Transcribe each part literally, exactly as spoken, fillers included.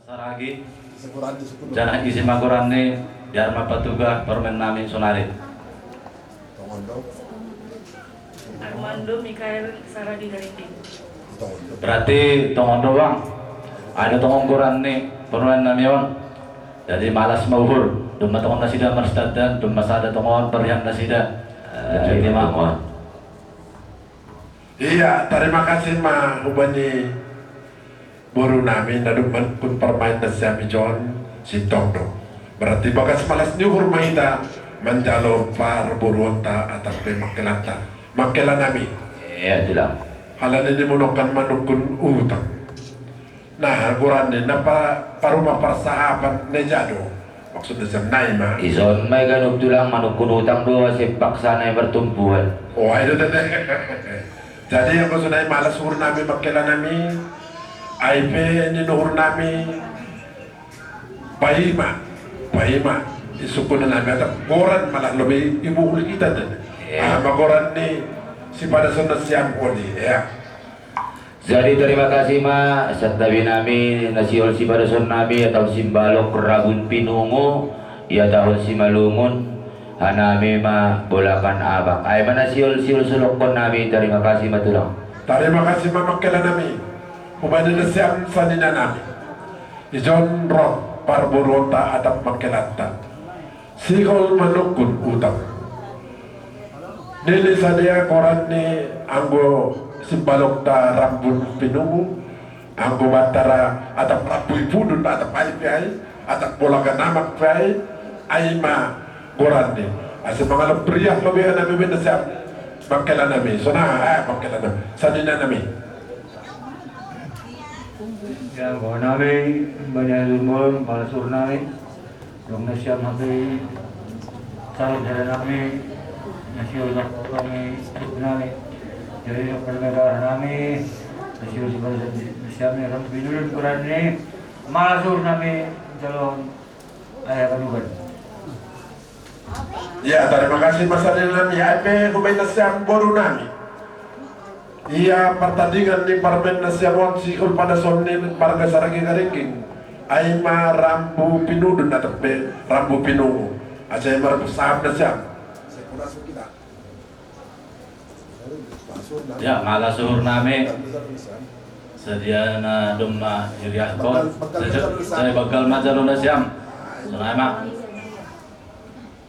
Saragi, janah isi ma goranni, biar ma patugah parumaen nami sonari. Armando Mikael Saragi Garingging. Berarti tongon do, Bang. Ai do tongon goranni parumaen nami on. Jadi malas ma uhur, domma tongon nasida marsitandan, domma sada tongon parian nasida. Eh, jadi ma tongon. Iya, tarima kasih ma hubani boru nami na dung manungkun parumaen nasiam i jon, sintong do. Berarti bagas malas ni uhur ma hita manjalo parboruonta atap pe mangkelanta. Mangkela nami. Iya, tulang. Halani ni monongkan manungkun utang. Nah, goranni na pa, paruma parsahapan na ija do. Maksudna sian nai ma. Ison ma i ganup tulang, manungkun utang do ase paksa nai martumpuan. Oh, ai do tene. Jadi anggo sonai malas uhur nami mangkela nami, ai pe ninuhur nami, paima, paima, isungkun nami atap goran malah lobi ibuhul hita tene. Iya. Ah, ma goran ni sipadason nasiam on i, ya. Jadi tarima kasih ma santabi nami na sihol sipadason nami, ia taon simbalok rabun pinungu, ia taon simalungun, hanami ma bolakan abak. Ai ma na sihol-sihol solokkon nami, tarima kasih ma tulang. Tarima kasih ma mangkela nami, hubani nasiam sanina nami. Ijon roh parboruonta atap mangkelanta. Sihol manungkun utang. Nini sadia goran ni anggo simbalokta rambun pinungu, anggo bantara atap rambu ipudun atap ai pe ai, atap bolakan abak pe ai, ai ma goran ni. Ase mangalop riah lobi hanami be nasiam mangkela nami, sonai, eh, mangkela nami, sanina nami. Ya, anggo nami, banyak ilmu, malas uhur nami. Dung nasiam hape i, salam sada nami, nasiam hape i, nami. Jadi dung pernegara nami, nasiam hape i, nasiam hape i, nasiam hape i, goran ni, malas uhur nami, jalo, ayah kanuban. Ya, tarima kasih ma sanina nami, ai pe hubani nasiam boru nami. Ia partandingan ni parumaen nasiam on sihol padason ni marga Saragi Garingging. Ai ma rambu pinudun atap pe rambu pinungu. Asa ia marpusahap nasiam. Ya, malas uhur nami. Sadia na domma iriahkon. Sai banggal ma jalo nasiam. Sonai ma.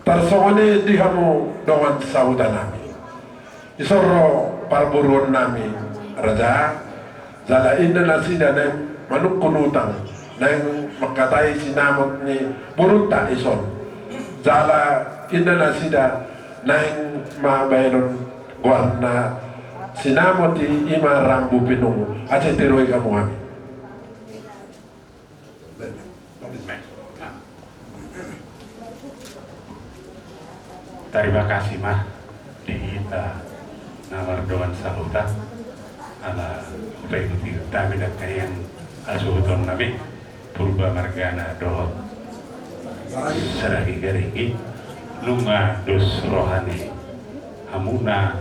Tarsongon i di hamu dongan sahuta nami. Ison ro parboruon nami raja, jala inda nasida naeng manungkun utang, naeng mangkatai sinamot ni borunta ison. Jala inda nasida naeng mambahenon goarna sinamot i, i ma rambu pinungu, asa tiroi hamu hami. Tarima kasih ma di hita na mardongan sahuta, ala hupaihut hami dangkaning hasuhuton nami, Purba margana dohot Saragi Garingging, nunga dos roha ni hamuna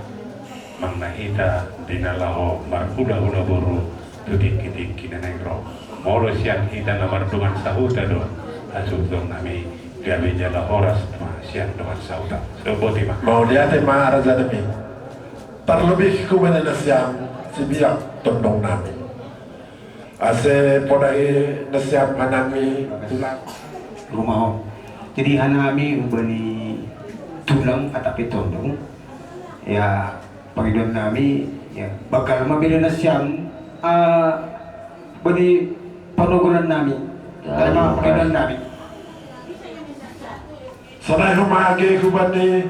manang na hita di na laho marhulahula boru tu tingkitingki na naeng ro. Molo sian hita na mardongan sahuta do hasuhuton nami, gabe jala horas ma sian dongan sahuta. Boti ma. Mauliate ma raja nami. Tarlobih hubani nasiam sibiak tondong nami. Ase poda i nasiam hanami tulang. Rumah on. Jadi hanami hubani tulang atap pe tondong. Ya, pangidoan nami, ya, banggal ma be nasiam, ah, bani panoguran nami. Tarima pangidoan nami. Sonai homa age hubani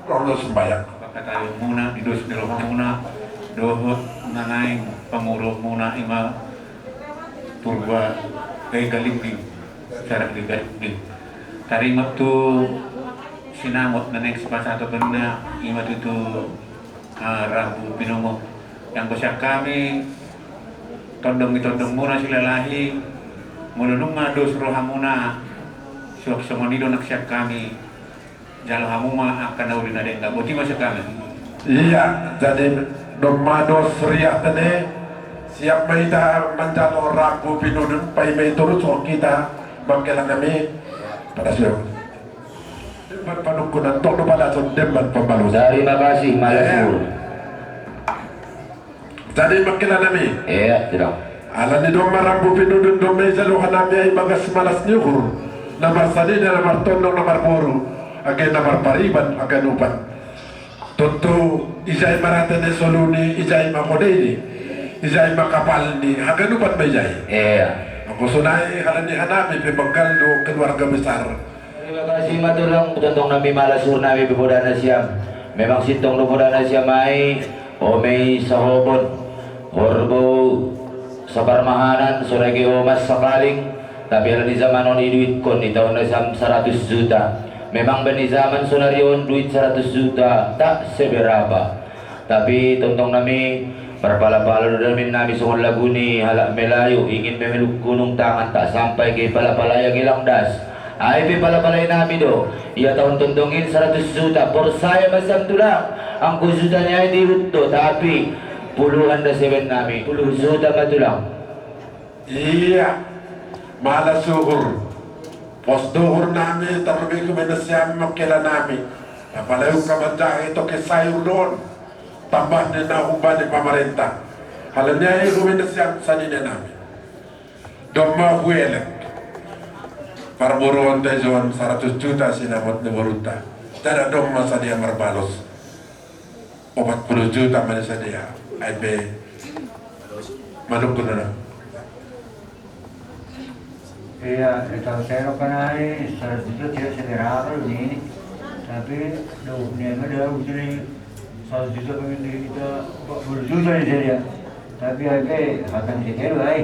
roh do sumbayang. Pakataionmuna di dos ni rohamuna dohot na naeng pamoruonmuna, i ma Purba Garingging, Saragi Garingging. Tarima tu sinamot na naeng sipasahatonmuna, i ma tutu, ah, rambu pinungu. Anggo sian hami, tondong ni tondongmuna Silalahi, molo nunga dos rohamuna, suang songon i do nang sian hami, jalo hamu ma angka na uli na denggan. Boti ma sian hami. Iya, jadi domma dos riah tene, Siap ma hita manjalo rambu pinudun, paima i torus hita mangkela nami. Pada siap. Demban panungkunan, tong do palason demban pambaluson. Tarima kasih, Malas Uhur. Jadi mangkela nami. Iya, tidak. Alani domma rambu pinudun, domma ijalo hanami ai bagas malas ni uhur, na marsanina, na martondong, na marboru, age na marpariban haganupan. Tontu ijai ma rate ni solu ni, ijai ma kode ni, ijai ma kapal ni, haganupan ma ijai. Iya. Anggo sonai, alani hanami pe banggal do keluarga besar. Tarima kasih ma tulang, tongtong nami, Malas Uhur nami, pe poda nasiam. Memang sintong do poda nasiam ai, o mei sahobon, horbo saparmahanan, sonai ge omas sakaling, tapi alani zaman on iduitkon, itaon nasiam saratus juta. Memang baen ni zaman sonari on duit saratus juta tak seberapa. Tapi tongtong nami, marpalapala do damin nami songon lagu ni halak Melayu, ingin memeluk gunung tangan tak sampai, ge palapalai age lang das. Ai pe palapalai nami do, ia taon tongtong in saratus juta, porsaya ma siam tulang, anggo juta ni ai diihut do, tapi puluhan do sibaen nami, puluh juta ma tulang. Iya, Malas Uhur. Pos do uhur nami, tarlobi hubaen nasiam mangkela nami. Apalai ungkapan jahe toke sayur do on. Tambah ni na humbani pamarenta. Alani ai hubaen nasiam sanina nami. Domma huelek. Parboruonta ijon saratus juta sinamot ni borunta. Jala domma sadia marbalos. Opat puluh juta ma na sadia, ai pe manungkun do na. Iya, ita sero kan ai, seratus juta tidak segera apa ini. Tapi do ni ada udah udah ni seratus juta pengen di kita empat puluh juta ni sadia. Tapi ai pe akan segera ai.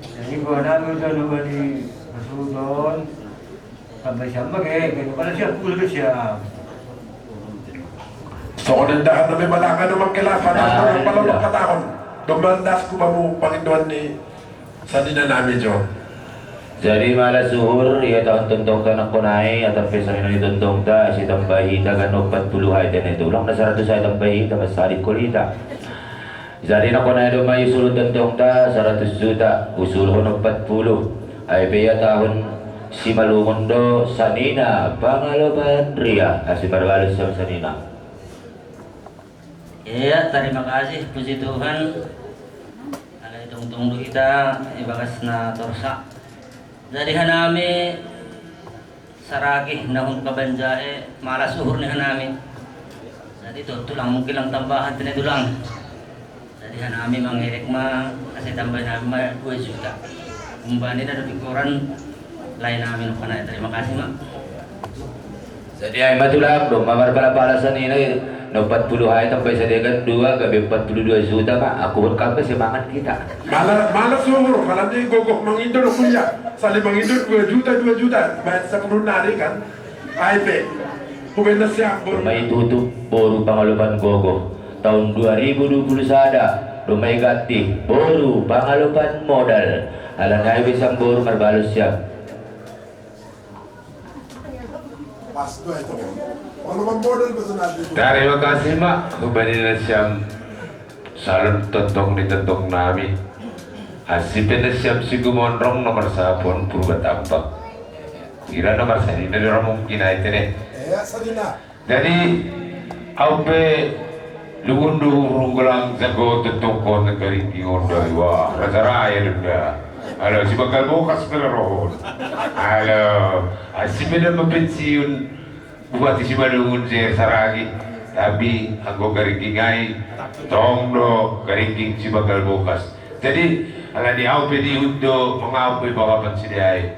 Jadi gua nak udah nunggu di Pasuruan. Tambah siap, bage, bage, pada siap, puluh siap. Songon indahan nami, manang adong mangkela, pada Ah, pala iya. Patahon. Domma das hubamu pangindoan ni sanina nami jo. Jadi Malas Uhur, ia taon tongtongta nangkon ai, atap pe sanina ni tongtongta, asi tambai hita, kan opat puluh ai tene tu. Ulang na saratus ai tambai hita, masadihon hita. Jadi nangkon ai domma iusul tongtongta saratus juta, usulhon opat puluh. Ai pe ia taon simalungun do sanina pangalopan ria, asi marbalos siam sanina. Iya, tarima kasih, puji Tuhan. Alai tongtong do hita ibagas na torsa. Jadi hanami saragi na hun kabanjae, Malas Uhur ni hanami. Jadi tu tulang mungkin lang tambahan tene tulang. Jadi hanami mangelek ma, asa tambah nami ma dua juta. Umbani na dope koran lae nami nukana, tarima kasih ma. Jadi ai ma tulang, domma marpalapala sanina, na opat puluh ai tambai sadia kan dua, gabe opat puluh dua juta ma, angkuhon kan pe semangat hita. Malas, Malas Uhur, alani gogo mangindo do kuliah. Sali mangindo dua juta, dua juta, baen sapuluh nari kan. Ai pe, hubaen nasiam boru. Domma itutup boru pangalopan gogo. Taon dua ribu dua puluh sada, domma iganti boru pangalopan modal. Alani ai pe siam boru marbalos siam. Pas do ai tu. Pangalopan modal, pas nanti. Tarima kasih ma, hubaen nasiam. Salon tongtong ni tongtong nami. Asi pe nasiam si Gumondrong nomor sapuluh Purbatambak. Ira nomor sanina do ra mungkin ai tene. Iya, sanina. Jadi au pe lungun do hurung golang jago tongtong ko negari di Ondo. Wah, raja raya do da. Halo, si Bagal Bokas pe rohon. Halo, asi pe da ma pensiun. Bupati Simalungun je saragi, tapi anggo garingging ai, tong do garingging si Bagal Bokas. Jadi alani au pe diihut do, mangau pe bagapan sidea ai.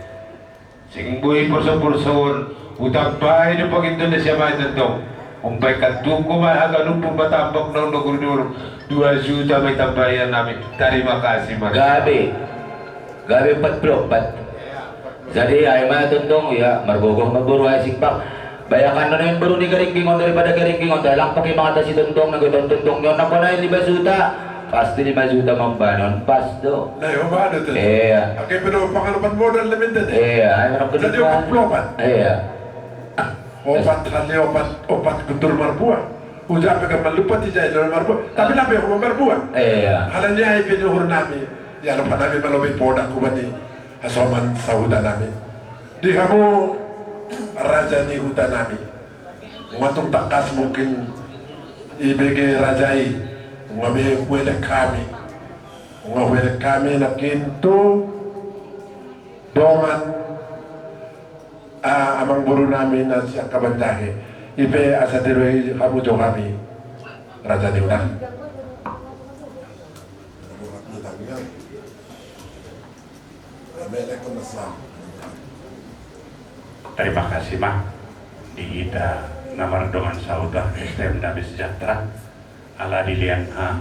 Sing boi porso-porsoon, hutambai do pangindo nasiam ai tongtong. Umbaen kan tunggu ma haganup Purbatambak na undok ridolo, dua juta ma itambai nami. Tarima kasih ma. Gabe. Gabe empat puluh empat. Jadi ai ma tongtong ia margogoh ma boru ai sipang. Bayangkan do naeng boru ni garingging on daripada garingging on, tai lang pake mangatasi tongtong, na gabe tongtong ni on nangkon ai lima juta. Pasti lima juta ma umbani on, pas do. Nah, iya, umbani tu. Iya. Age pe do pangalopan modal na minta ni. Iya, ai manang. Jadi opat puluh opat. Iya. Opat hali opat, opat guntur marbuah. Uja pe kan malupa ti jai dalam marbu. Tapi lape ho marbu. Iya. Halani ai pe nuhur nami. Ya lupa nami malobi poda kubani. Asoman sahuta nami. Di kamu raja ni huta nami. Matung takas mungkin ibege rajai. Ngabe kuele kami. Ngabe kami nakin tu dongan, ah, amang boru nami na sian Kabanjahe. Ipe asa tiroi hamu jo hami raja ni huta. Terima kasih ma di hita na mardongan sahuta S T M Damai Sejahtera. Ala dilean ha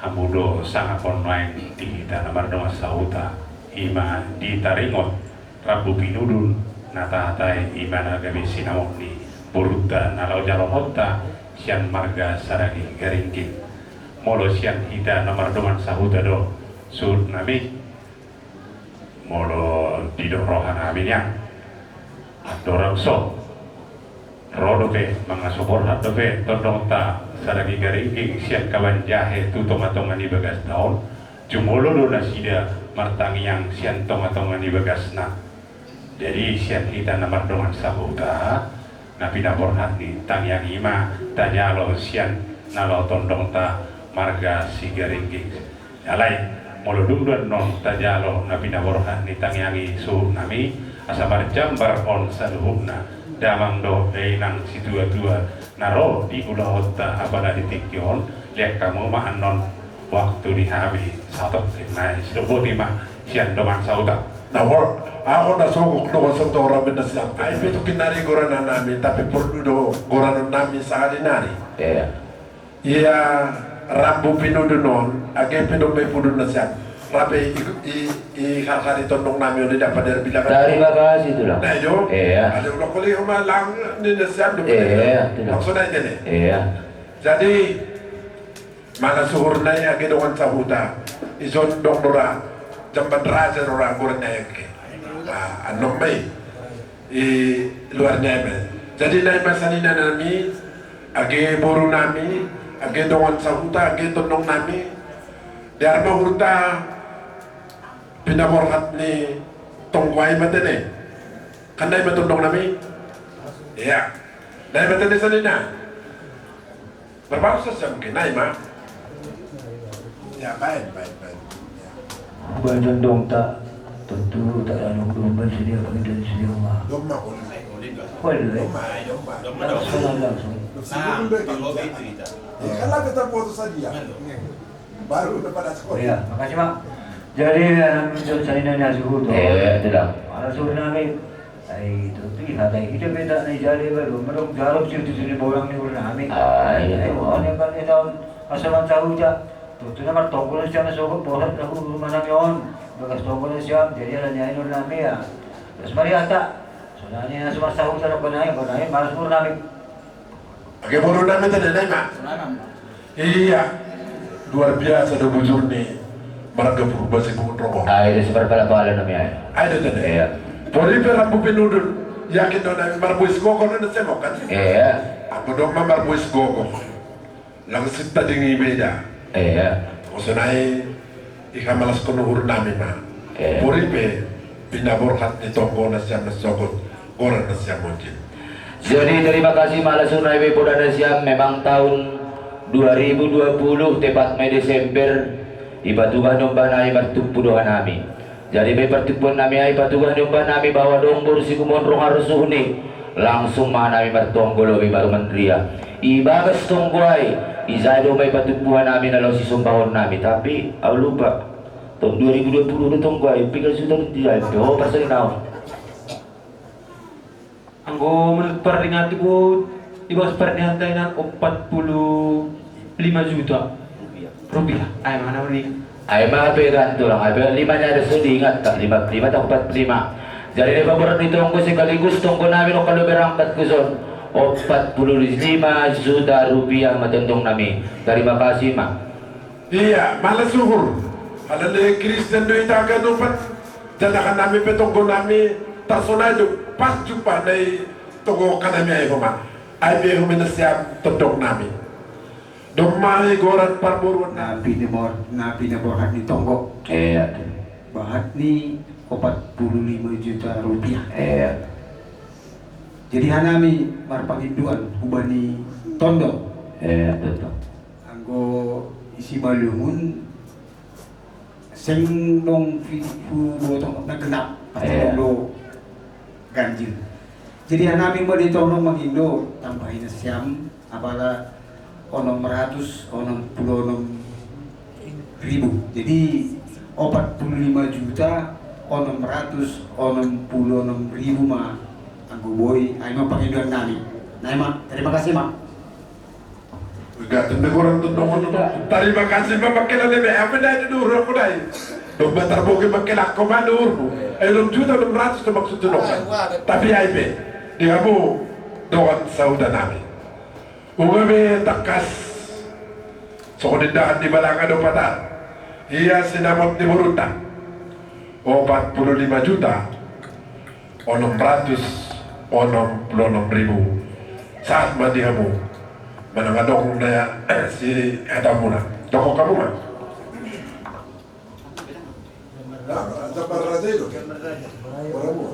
hamu do sanga ponnain di hita na mardongan sahuta, ima di taringot rambu pinudun na tahatai ima na gabe sinamot ni borunta na laho jaloonta sian marga Saragi Garingging. Molo sian hita na mardongan sahuta do suhut nami, molo didok roha nami nian, andorang so ro dope mangasup borhat dope tondongta Saragi Garingging sian Kabanjahe tu tongatonga ni bagasta on, jumolo do nasida martangiang sian tongatonga ni bagasna. Jadi sian hita na mardongan sahuta, na pinaborhat ni tangiang i ma tajalo sian na laho tondongta marga Sigaringging. Alai molo dung do annon tajalo na pinaborhat ni tangiang i suhut nami, asa marjambar on saluhutna, damang dohot dainang situatua na ro di ulaonta apala di tingki on, lean hamu ma annon waktu ni hami sahat. Nai sidoboti ma sian dongan sahuta. Na molo ahu na sogok dongan sahuta, ora be nasiam. Ai pe tu kinari goranan nami, tapi porlu do goranan nami sahali nari. Iya. Ia rambu pinudun on age pe dombe pudun nasiam. Rape i, i, i harhari tondong nami on i dapat dari bilangan. Terima kasih tulang. Nah jo. Iya. Ada ulang kali homa lang ni nasiam do. Iya, tulang. Maksudna itu ne. Iya. Jadi Mala suhur nai age dongan sahuta. Ison dong do ra jamban raja do ra goran nai age. Ah, annon ma i. I luar nai ma. Jadi nai ma sanina nami age boru nami age dongan sahuta age tondong nami. Di arma hurta pinaborhat ni tonggo ai ma tene. Kan nai ma tondong nami. Iya. Nai ma tene sanina. Berbangsa siam ke nai ma. Ya, baik, baik, baik. Ya. Badan dong tak tentu tak ada dong domba sedia pakai dan sedia ma. Domba boleh. Boleh. Domba, domba. Langsung, langsung. Nah, kalau itu kita. Ya, kalau kita foto saja. Baru dapat sekolah. Iya, makasih, Mak. Jadi, eh, untuk saya nanya suhu tu. Eh, tidak. Mana suruh nami? Ai tutu i hata i hita pe tak na i jale baru madong jalo siu tu sini bolang ni urna ami. Ai tutu on yang kan ita asaman sahuta. Tutu na martonggo na siam na sogot bohat na huru manami on. Bagas tonggo na siam jadi ala ni ain urna ami ya. Terus mari hata. Sonani na sumar sahuta na konai konai malas urna ami. Age boru nami tene nai ma. Iya. Luar biasa do bujur ni marga Purba Sibuhut Rogo. Ai do sebar pala-pala nami ai. Ai do tene. Iya. Pori pe rambu pinudun. Yakin do nami marbuis gogo do na semok kan. Iya. Aku dong ma marbuis gogo. Langsung tadingi beda. Iya. Maksudna i Iha malas kono uhur nami ma. Pori pe pinaborhat ni tonggo nasiam na sogot goran nasiam mungkin. Jadi terima kasih malas uhur nai be poda nasiam. Memang tahun dua ribu dua puluh tepat Mei Desember ipatugah ni ombah nami martumpu doha nami. Jadi be partumpuan nami ai patugah ni ombah nami bahwa dong boru Sikumon rong harosuhni. Langsung ma nami martonggo lobi baru manria. Ibagas tonggo ai ijai do ma ipatumpu hanami na laho sisombahon nami tapi au lupa. Tahun dua ribu dua puluh do tonggo ai piga juta rupiah ai pe ho parsali naon. Anggo menurut pardinganku ibagas pardingan tainan opat puluh lima juta rupiah. Ai mana mending. Ai ma pe kan tulang ai pe lima nya ada so diingat tak lima lima tak opat lima. Jadi di paboran ni tonggo sekaligus tonggo nami no kalau berangkat ke son opat puluh lima juta rupiah ma tondong nami. Terima kasih ma. Iya malas uhur. Halale Kristen do ita ganupan. Janakan nami pe tonggo nami tarsonai do pas jumpa nai tonggo kanami ai homa. Ai be huminasiam tondong nami. Domma i goran parboruon na pinabor, na pinaborhat ni tonggo. Iya. Bahat ni opat puluh lima juta rupiah. Iya. Jadi hanami marpangindoan hubani tondong. Iya, betul. Anggo isi balungun seng dong fi-, hu-, hu-, na genap, pasti iya. Dong do ganjil. Jadi hanami ma di tondong mangindo tambahi nasiam apala onom ratus onom puluh onom ribu. Jadi opat puluh lima juta onom ratus onom puluh onom ribu ma anggo boi, ai ma pangindoan nami. Nai ma, terima kasih ma. Gaten be goran tondong on. Tarima kasih ma mangkela lebe, apa dai di duhur aku dai. Domma tarbogei mangkela aku ma duhurmu. Eh, onom juta onom ratus do maksud tondong. Tapi ai be, di hamu dongan sahuta nami. Unga be tangkas songon indahan ni balanga do patar. Ia sinamot ni borunta. Opat puluh lima juta onom ratus onom puluh onom ribu. Sahat ma di hamu. Manang adong na si hatamuna. Dokon hamu ma. Nah, gambar raja itu. Gambar raja. Orang mua.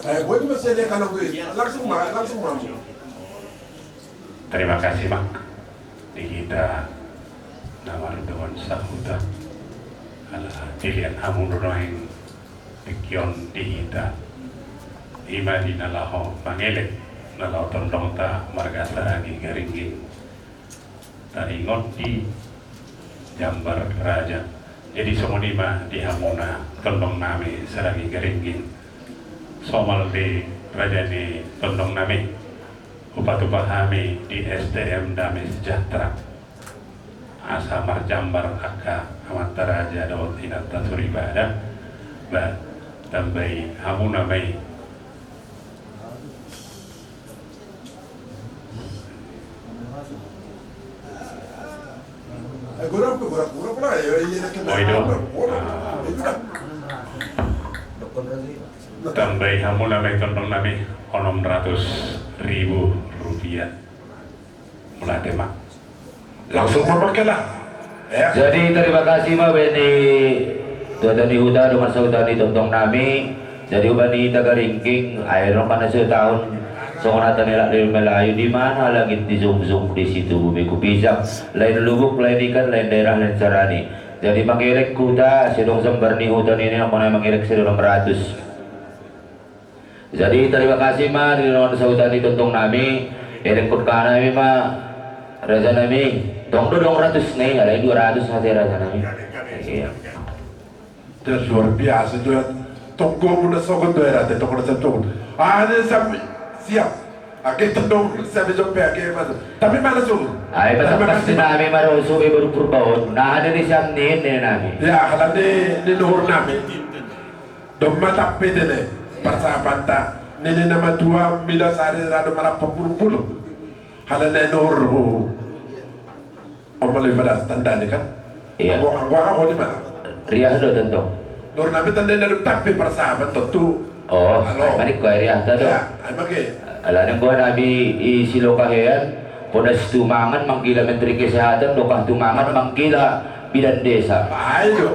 Eh, gue juga saya lihat kalau gue langsung ma, langsung ma. Terima kasih, Mak. Di hita na mardongan sahuta. Ala pilihan hamu do nuaeng tingki on di hita. Ima di na laho mangelek, na laho tondongta marga Saragi Garingging. Taringot di jambar raja. Jadi songon i ma di hamuna tondong nami Saragi Garingging. Somal di raja ni tondong nami. Hupatupa hami di S T M Damai Sejahtera. Asa marjambar angka amanta raja dohot inanta soripada. Ba, tambai hamuna ma i. Eh, gora, gora, gora, gora, ya, ya, ya, ya, Oi, do. Gora, gora. Itu dah. Tambai hamuna ma i tondong nami onom ratus ribu rupiah. Mauliate ma. Langsung ma mangkela. Ya. Jadi terima kasih ma baen ni tuatua ni huta dongan sahuta ni tondong nami. Jadi hubani hita Garingging, ai ro ma na so taon songon hata ni halak Melayu, di mana langit dijunjung, di situ bumi kupijak. Lain lubuk, lain ikan, lain daerah, lain sarani. Jadi mangelek huta, sai dong jambar ni huta ni, ni, mangelek sai dong ratus. Jadi tarima kasih ma di dongan sahuta ni tondong nami, elekkon hami ma raja nami, tong do dong ratus ni, alai dua ratus hate raja nami. Iya. Dan luar biasa tu, tonggomu na sogot do era te tonggo na siap tonggo. Ah, ni siap, siap. Ake tondong siap jompe ake masuk. Tapi mana suruh? Ai patang pasti nami ma ro suruh baru purbaon. Nah, ada di siap ni, ni nami. Ya, kalau ni, ni luhur nami. Domma tampe tene parsahapanta, nini na matua mida sari rado marappa purupulu. Halana nurhu. Omali pada tandani kan? Iya. Anggo anggo anggo di mana? Riah do tentong. Nur nabi tandai na duk tampe parsahapan tontu. Oh, halo. Manik ko riah ta do. Ya, ai make. Alana anggo nabi i silokahean, poda situmangan manggila menteri kesehatan, dokah tumangan manggila bidan desa. Ayo.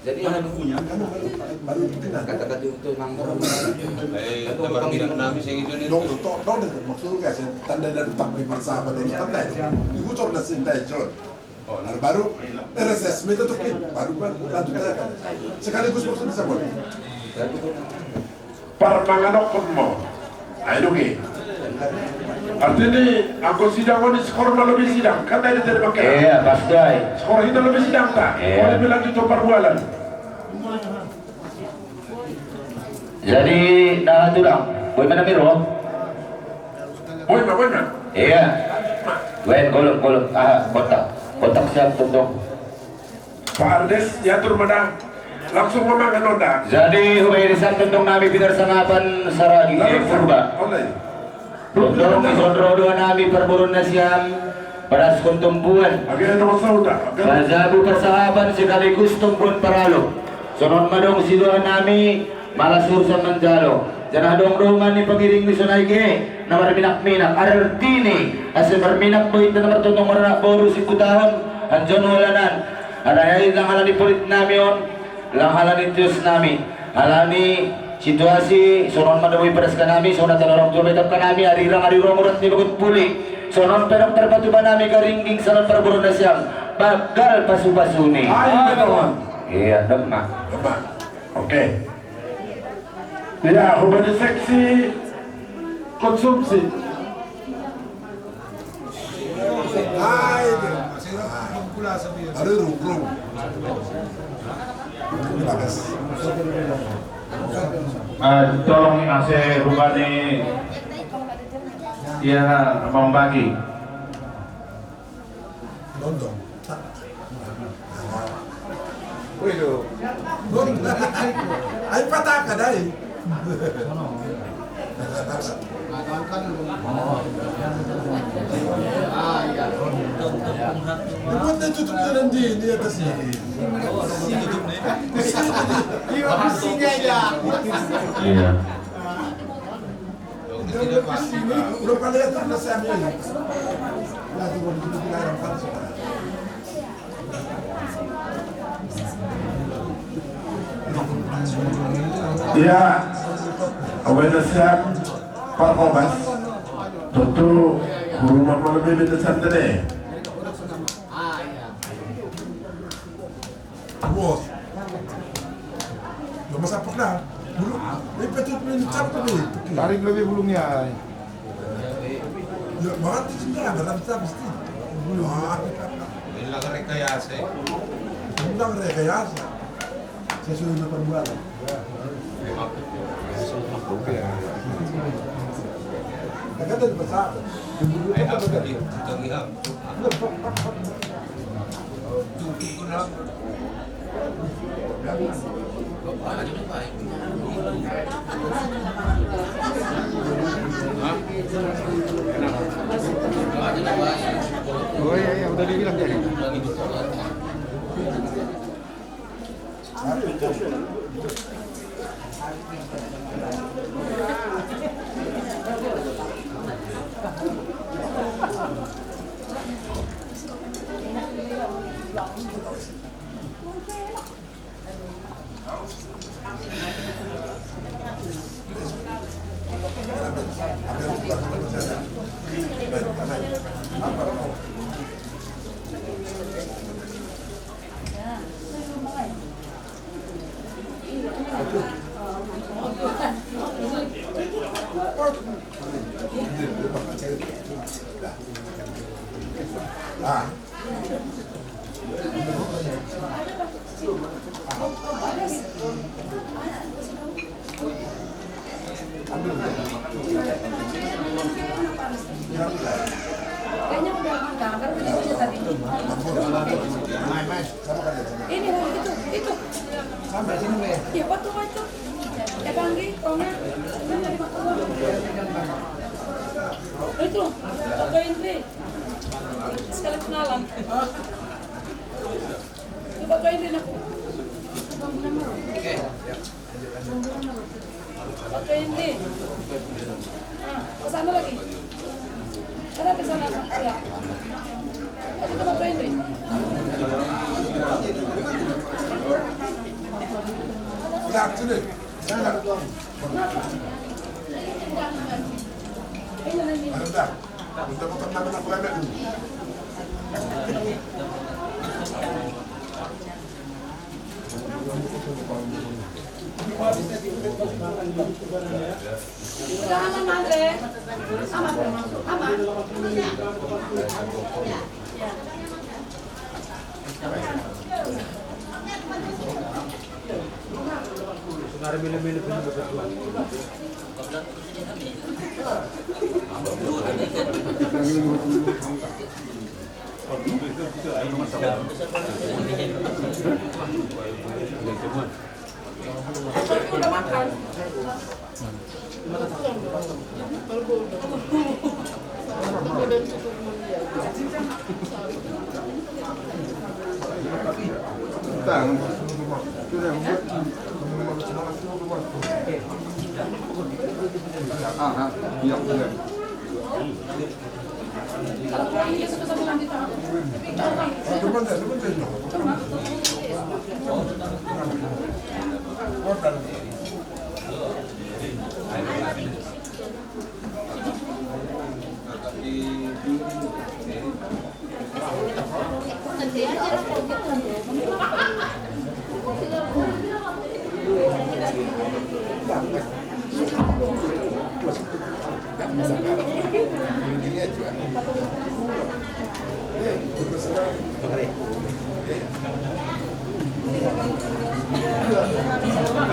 Jadi mana bukunya? Kata-kata itu nang. Eh, teman bilang nami saya gitu nih. Dong, dong, dong, dong, maksudnya sih tanda dan tak bersahabat ini tanda itu. Ibu cor dan cinta John. Oh, nah, baru R S S itu tuh, baru lanjut aja kan. Sekaligus maksudnya saya boleh. Parmangan okkon mo. Ai do ge. Artini anggo sidang on, skor ma lobi sidang kan, dari tadi pakai. Iya, pas dai. Skor hita lobi sidang ta. Iya. Boleh bilang di topar bualan. Jadi nah tulang, boi mana miro? Boi ma, boi ma. Iya. Wen kolom kolom ah kotak kotak siap tuntong. Pak Ardes, ya tur mana? Langsung memangan onda. Jadi hubai di samping dong nami pinarsangapan saragi eh, purba. Dong dong isondro dua nami parboruon nasiam. Paras kon tumbuan. Pajabu pasahaban sekaligus tumbuan paralo. Sonon madong sidoa nami, malas urusan manjalo. Janah dong do umani pangiring ni sonai ge, na marminak-minak, artini, asa marminak do hita na martongtong maranak boru siputahon, hanjon holanan. Alai lang halani purit nami on, lang halani tios nami, halani situasi, sonon ma do boi paras kanami, sonon tano orang tua betap kanami, ari rang ari rong urat ni bagot puli, sonon pedok terpatupa nami karingging salon parboru nasiam, bagal pasu-pasuni. Iya, demak. Oke. Ya, hubungi seksi konsumsi. Aduh, rung, rung. Ini bagus. Eh, tolong ase rupani ya membagi. London. Wih, lo. London. Ay, pataka dai. Dibuat na tutup na lang din, di atas na. Iya. Ya, awena siap, Pak Kobas. Tentu, rumah malam ini santai. Bos. Ya, masa pernah? Bulu, eh, pecut main cap tuh, nih. Tarik lebih bulunya. Ya, banget itu sendiri, ada rasa mesti. Bulu. Ah. Bilang rekayasa. Bilang rekayasa. Sesuai dengan perbuatan. Kata besar. Bulu itu apa tadi? Oh iya, iya, udah dibilang tadi. Kayaknya udah makan, baru videonya tadi. Ini, itu, itu. Sampai sini, Be. Ya, betul itu. Ya, Bang, Gi, Tonga. Ini tadi makan. Itu, Toko Indri. Sekali kenalan. Coba Toko Indri, nak. Oke. Oke, ini. Ah, ke sana lagi. Sana, ke sana, ya. Lagi ke Oke, ini. Udah, sini. Sana. Ini, ini. Udah. Udah, udah, udah, udah, udah. Udah aman, Andre. Aman, aman. Udah makan.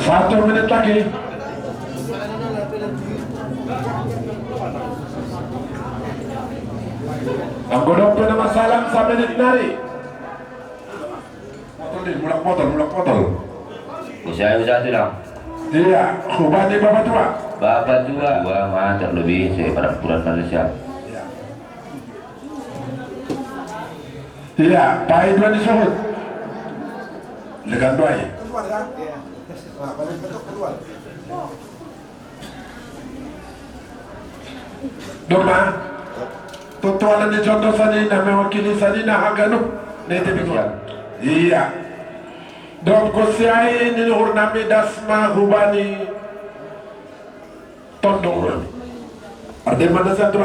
Satu menit lagi. Anggo dong pe na masalah samenit nari. Potol di, mulak potol, mulak potol. Usaha, usaha tulang. Iya, hubani bapatua. Bapatua. Dua ma terlebih saya pada bulan Malaysia. Iya, pai dua ni suhut. Legan dua i. Keluar ya? Iya. Nah, balik bentuk keluar. Domma. Tutualan ni contoh sanina, mewakili sanina haganup. Nete bikon. Iya. Dop kosiai ni nuhur nami das ma hubani tondong nami. Arde mana satu.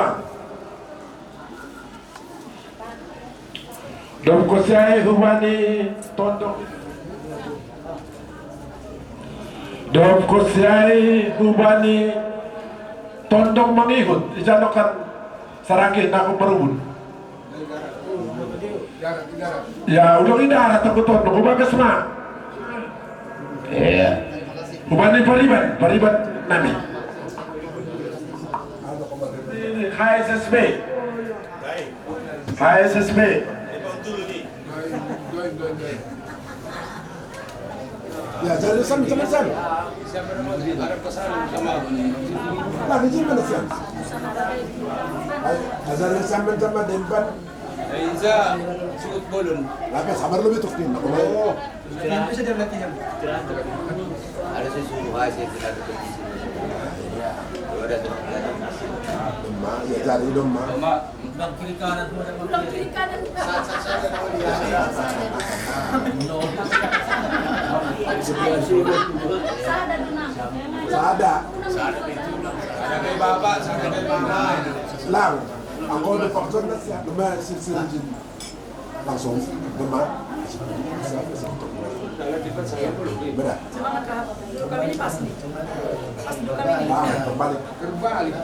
Dop kosiai hubani tondong. Dop kosiai hubani tondong mangihut. Ijano kan saraki nako marubun. Ya, ulang indah kata ku tondong. Hubagas ma. Iya. Hubani pariban, pariban nami. Ini H S S B. H S S B. Ya, jadi sama, sama, sama. Nah, di sini mana siang? Ay, asal sama, sama Demban. Ay, isa, suot bolon. Laka, sabar lo betul, Tim. Ako ba? Oo. Hindi siya dyan latihan. Ano sa suruhay sa pinatutupis? Wala sa pinatutupis. Doma, ya, jari doma. Doma. Ulang kiri kanan mo naman. Ulang kiri kanan. Sada na. Sada. Sada kay baba, sada kay baba. Lang. Ako, nagpakson na siya. Doma, si, si Regine. Langsung, doma. Beda. Sa mga kahapon, kami ni Pasni. Pasni kami ni. Ah, terbalik. Terbalik.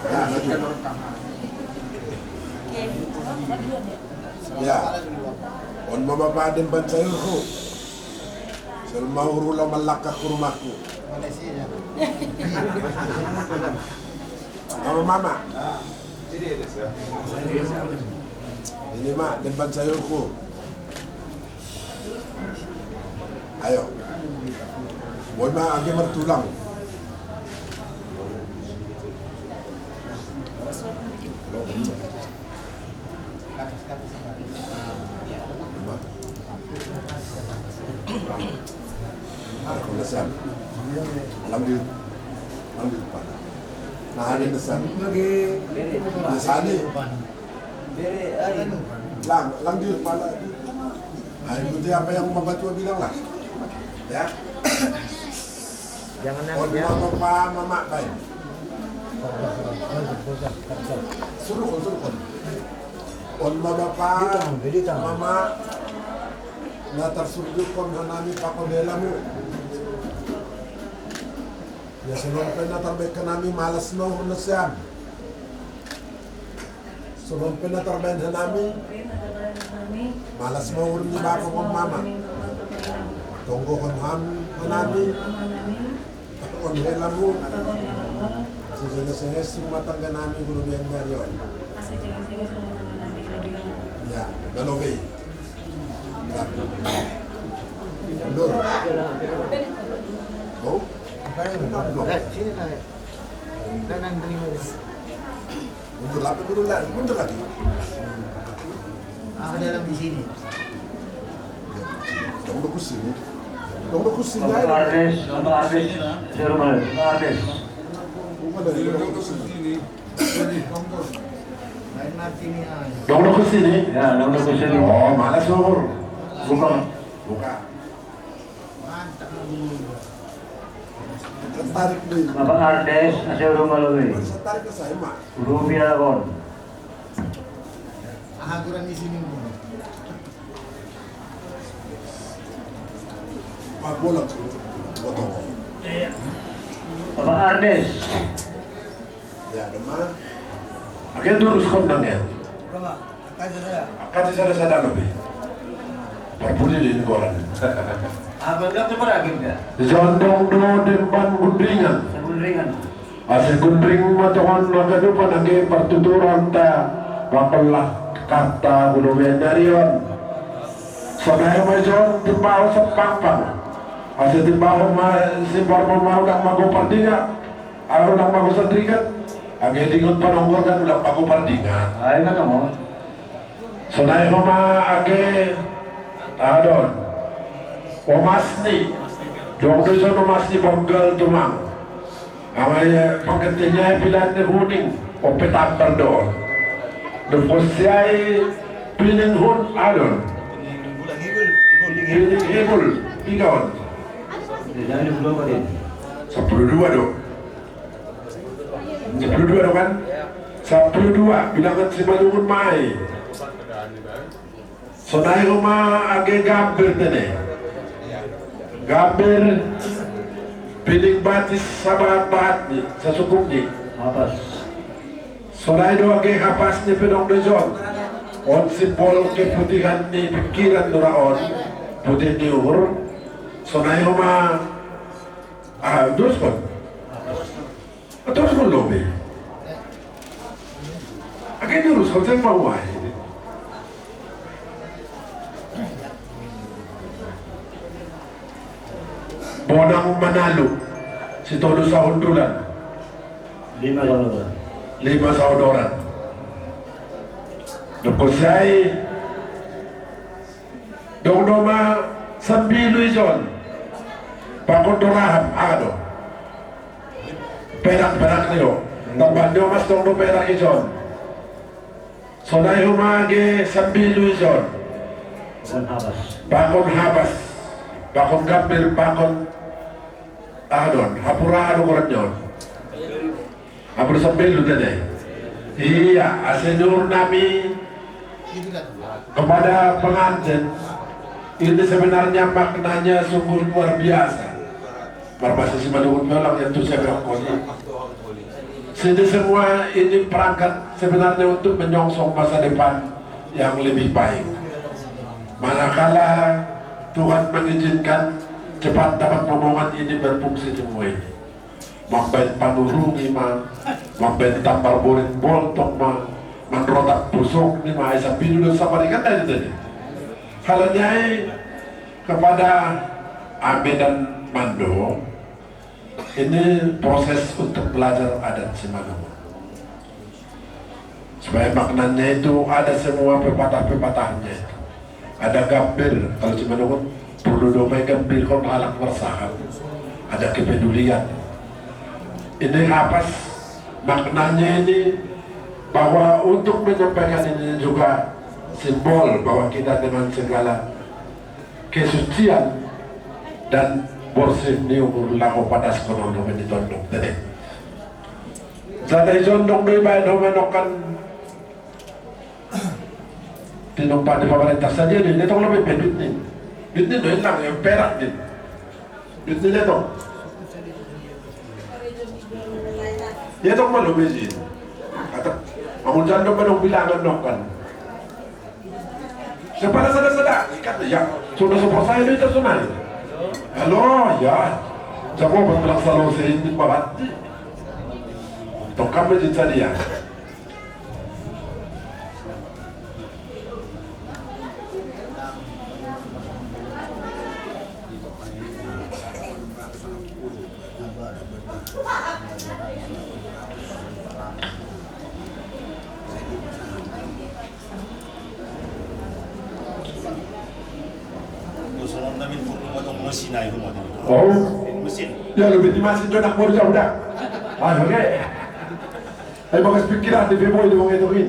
Ya, lagi. Ya. On mama badem ban sayurku. Selma urula malaka kurmaku. Mama, mama. Ini ma, demban sayurku. Ayo. Boy ma, agi martulang. Alam di, alam di pa. Nah, ada pesan. Pesan ni. Lang, lang di pa. Ay, buti apa yang membantu bilang lah. Ya. Jangan nangis, ya. On mama pa mama bay. Surukon, surukon. On mama pa mama. Na tarsurukon hanami pakon helamu. Ya, selompe na tarbaen hanami malas no na siam. Sebelum pena tarbaen hanami, malas ma uring ni bapa on mama. Tonggohon hanami, on helamu. Sesenges-senges rumah tangga nami guru bian dari on. Ya, kalau be. Belum. Oh? Belum. Mundur lagi, mundur lagi, mundur lagi. Ah, ada dalam di sini. Dong, dong ke sini. Dong, dong ke sini. Bapak Ardes, Bapak Ardes, saya rumah, Bapak Ardes. Bukan dari dong ke sini. Lain lagi nih, ah. Dong, dong ke sini. Ya, dong, dong ke sini. Oh, mana suruh? Buka. Buka. Tarik dulu. Bapak Ardes, asal rumah lo, eh. Bisa tarik ke saya, Mak. Rupiah, kon. Ah, kurang di sini, Bu. Pak, bola tuh. Potong. Bapak Ardes. Ya, demam. Oke, terus kondang ya. Akan saya sadar lebih. Perpuli di koran. Abang nggak coba lagi nggak? Jondong do demban Gundringan. Gundringan. Ase Gundring matohon makadupan age partuturan ta mapelah kata gulu bendarion. Saudara majon timbao sepangpang. Ase timbao ma si parmamau dak mago pardinga. Aro nang mago sandringan, age dingon panonggor dan ulang pago pardingan. Ai, mana mo? Sonai homa age adon. Omas ni. Dong do son omas ni panggal tumang. Amai pangketenya pilan ni huning. Ope tampar do. Dopos siai pining hun adon. Pining hibul. Pigaon. Sepuluh dua do. Sepuluh dua dong kan? Sepuluh dua, bilangan si Malungun mai. Sonai homa age gambir tene. Gambir pining batis sabahat-bahat ni, sasukup ni. Hapas. Sonai do age hapas ni pedong do jon. On simbol keputihan ni pikiran nuraon. Putih ni uhur. Sonai homa. Ah, terus kon. Terus kon lobi. Age terus kon saya mau ai. Bonang Manalu, si tolu sahundulan. Lima sahundulan. Lima sahundulan. Doko sai. Dong doma sambilu ison. Pakon do rahap ado. Perak-perak nio. Tambah nio mas dong do perak ison. Sonai homa age sambilu ison. Pakon habas. Pakon habas. Pakon gambir, pakon adon. Hapura ado koran nio. Apa sampai lu tadi? Iya, asenur nami kepada pengantin. Ini sebenarnya maknanya sungguh luar biasa. Berbahasa Simalungun bilang yang tu saya bilang kau ni. Sini semua ini perangkat sebenarnya untuk menyongsong masa depan yang lebih baik. Manakala Tuhan mengizinkan, cepat dapat rombongan ini berfungsi semua ini. Mambaen panurungi ma, mambaen tambar borit boltok ma, manrotak pusok ni ma, ai sambilu do saparikan tadi tadi. Halani ai kepada Abe dan Mando, ini proses untuk belajar adat Simalungun. Supaya maknanya itu ada semua pepatah-pepatahnya itu. Ada gambir, kalau cuma nunggu perlu domai gambir kau halak bersaham. Ada kepedulian. Ini hapas maknanya ini bahwa untuk menyampaikan ini juga simbol bahwa kita dengan segala kesucian dan bersih ni umur laho padas kono domai ditondok tadi. Sada isondok do ibaen homa nokkan tinumpak di pemerintah sadia ni, dia tong lebih pe duit ni. Duit ni do ilang yang perak ni. Duit ni dia tong. Dia tong malu bejin. Kata, amun jando manong bilangan nokkan. Sepala sada-sada, ikat ya. Sudah support saya duit sunai. Halo, ya. Jago berpelang selalu sehingga barat. Tong kami di sadia. Sina itu mau jadi. Oh. Mesin. Ya, lebih di masih jodoh mau jauh dah. Ah, oke. Ayo, bagas pikiran di Beboy di wong itu, Rin.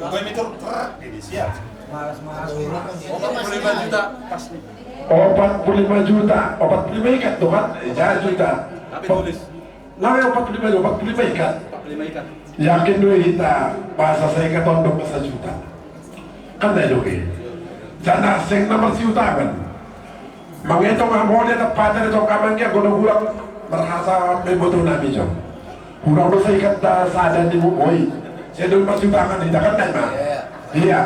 Kau itu truk ini siap. Opat puluh lima juta, pas nih. Opat puluh lima juta, opat puluh lima ikat tuh kan? Eh, jangan juta. Tapi tulis. Lah, ya, opat puluh lima, opat puluh lima ikat. Opat puluh lima ikat. Yakin dulu kita bahasa saya ke tondok ke sejuta. Kan dah juga. Jangan asing nomor siuta kan. Mangitong ambo dia tepat dari tong kamang dia gono kurang merasa meboto nami jo. Kurang dosa ikat dah sadar di bukoi. Saya dulu masih tangan kita kan dah mah. Iya.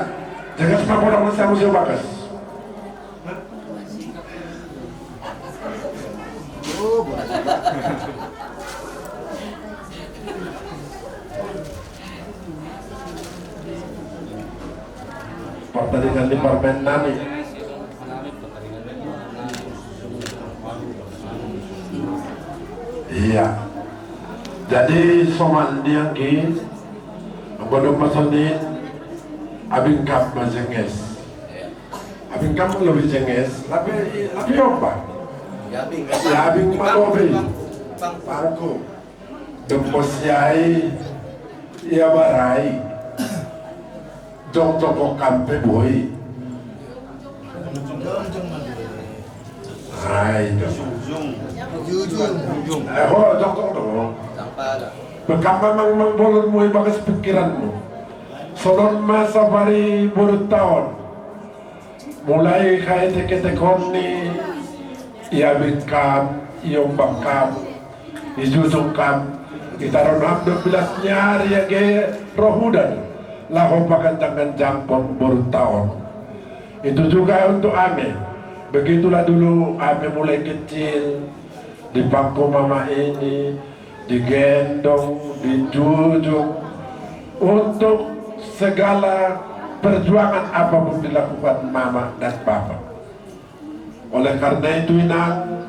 Jangan semua orang masih bagus. Pertandingan di permen nami. Iya. Jadi soman dia ki, belum masuk ni, abing kap majenges. Abing kap lebih jenges, tapi, tapi apa? Ya, abing. Ya, abing malobi. Pangku. Dempos yai, iya barai. Jong toko kampe boi. Hai, jong. Jujung. Eh, ho, jong toko dong. Bekam memang mangbolon mui bagas pikiranmu. Solon masa bari boru taon. Mulai kai teke-tekon ni, iya bingkam, iya umbakam, ijujungkam, itaron ham dua belas nyari age rohudan, laho paganjang-ganjang pon boru taon. Itu juga untuk ame. Begitulah dulu ame mulai kecil, di pangku mama ini, digendong, dijujung untuk segala perjuangan apapun dilakukan mama dan papa. Oleh karena itu, Inang,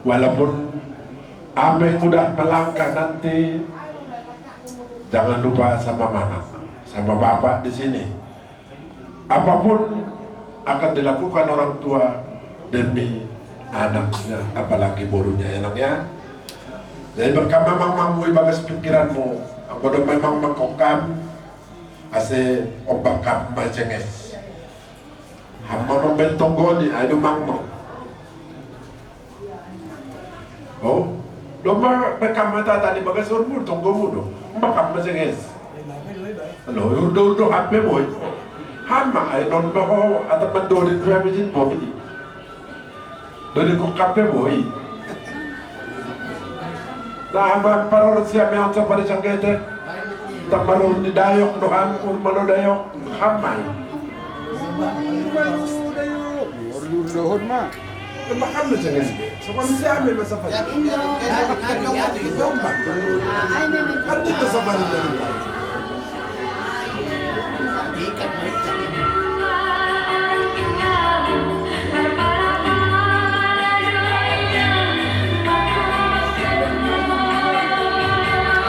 walaupun ame udah melangkah nanti, jangan lupa sama mama, sama bapak di sini. Apapun akan dilakukan orang tua demi anaknya, apalagi borunya, ya, Nang, ya. Jadi, berkam memang mamui bagas pikiranmu. Aku udah memang mengkokam, ase ombak kam majenges. Hamba membentong goni, ayo, Mang, Mang. Oh, domba bekam mata tadi bagas urmur tonggomu do. Mbakam majenges. Lo, urdo, urdo, hape boy. Hama, ai, non, baho, atau mendori dua bijin boy. Dori ko kape boy. Nah, hama paror siame yang coba disanggete. Tamarun di dayok dohan, urmano dayok, hamai. Urmano dayok. Urmano dohon ma. Makan lu jangan. Sopan siame masa pada. Kan kita sabar dari.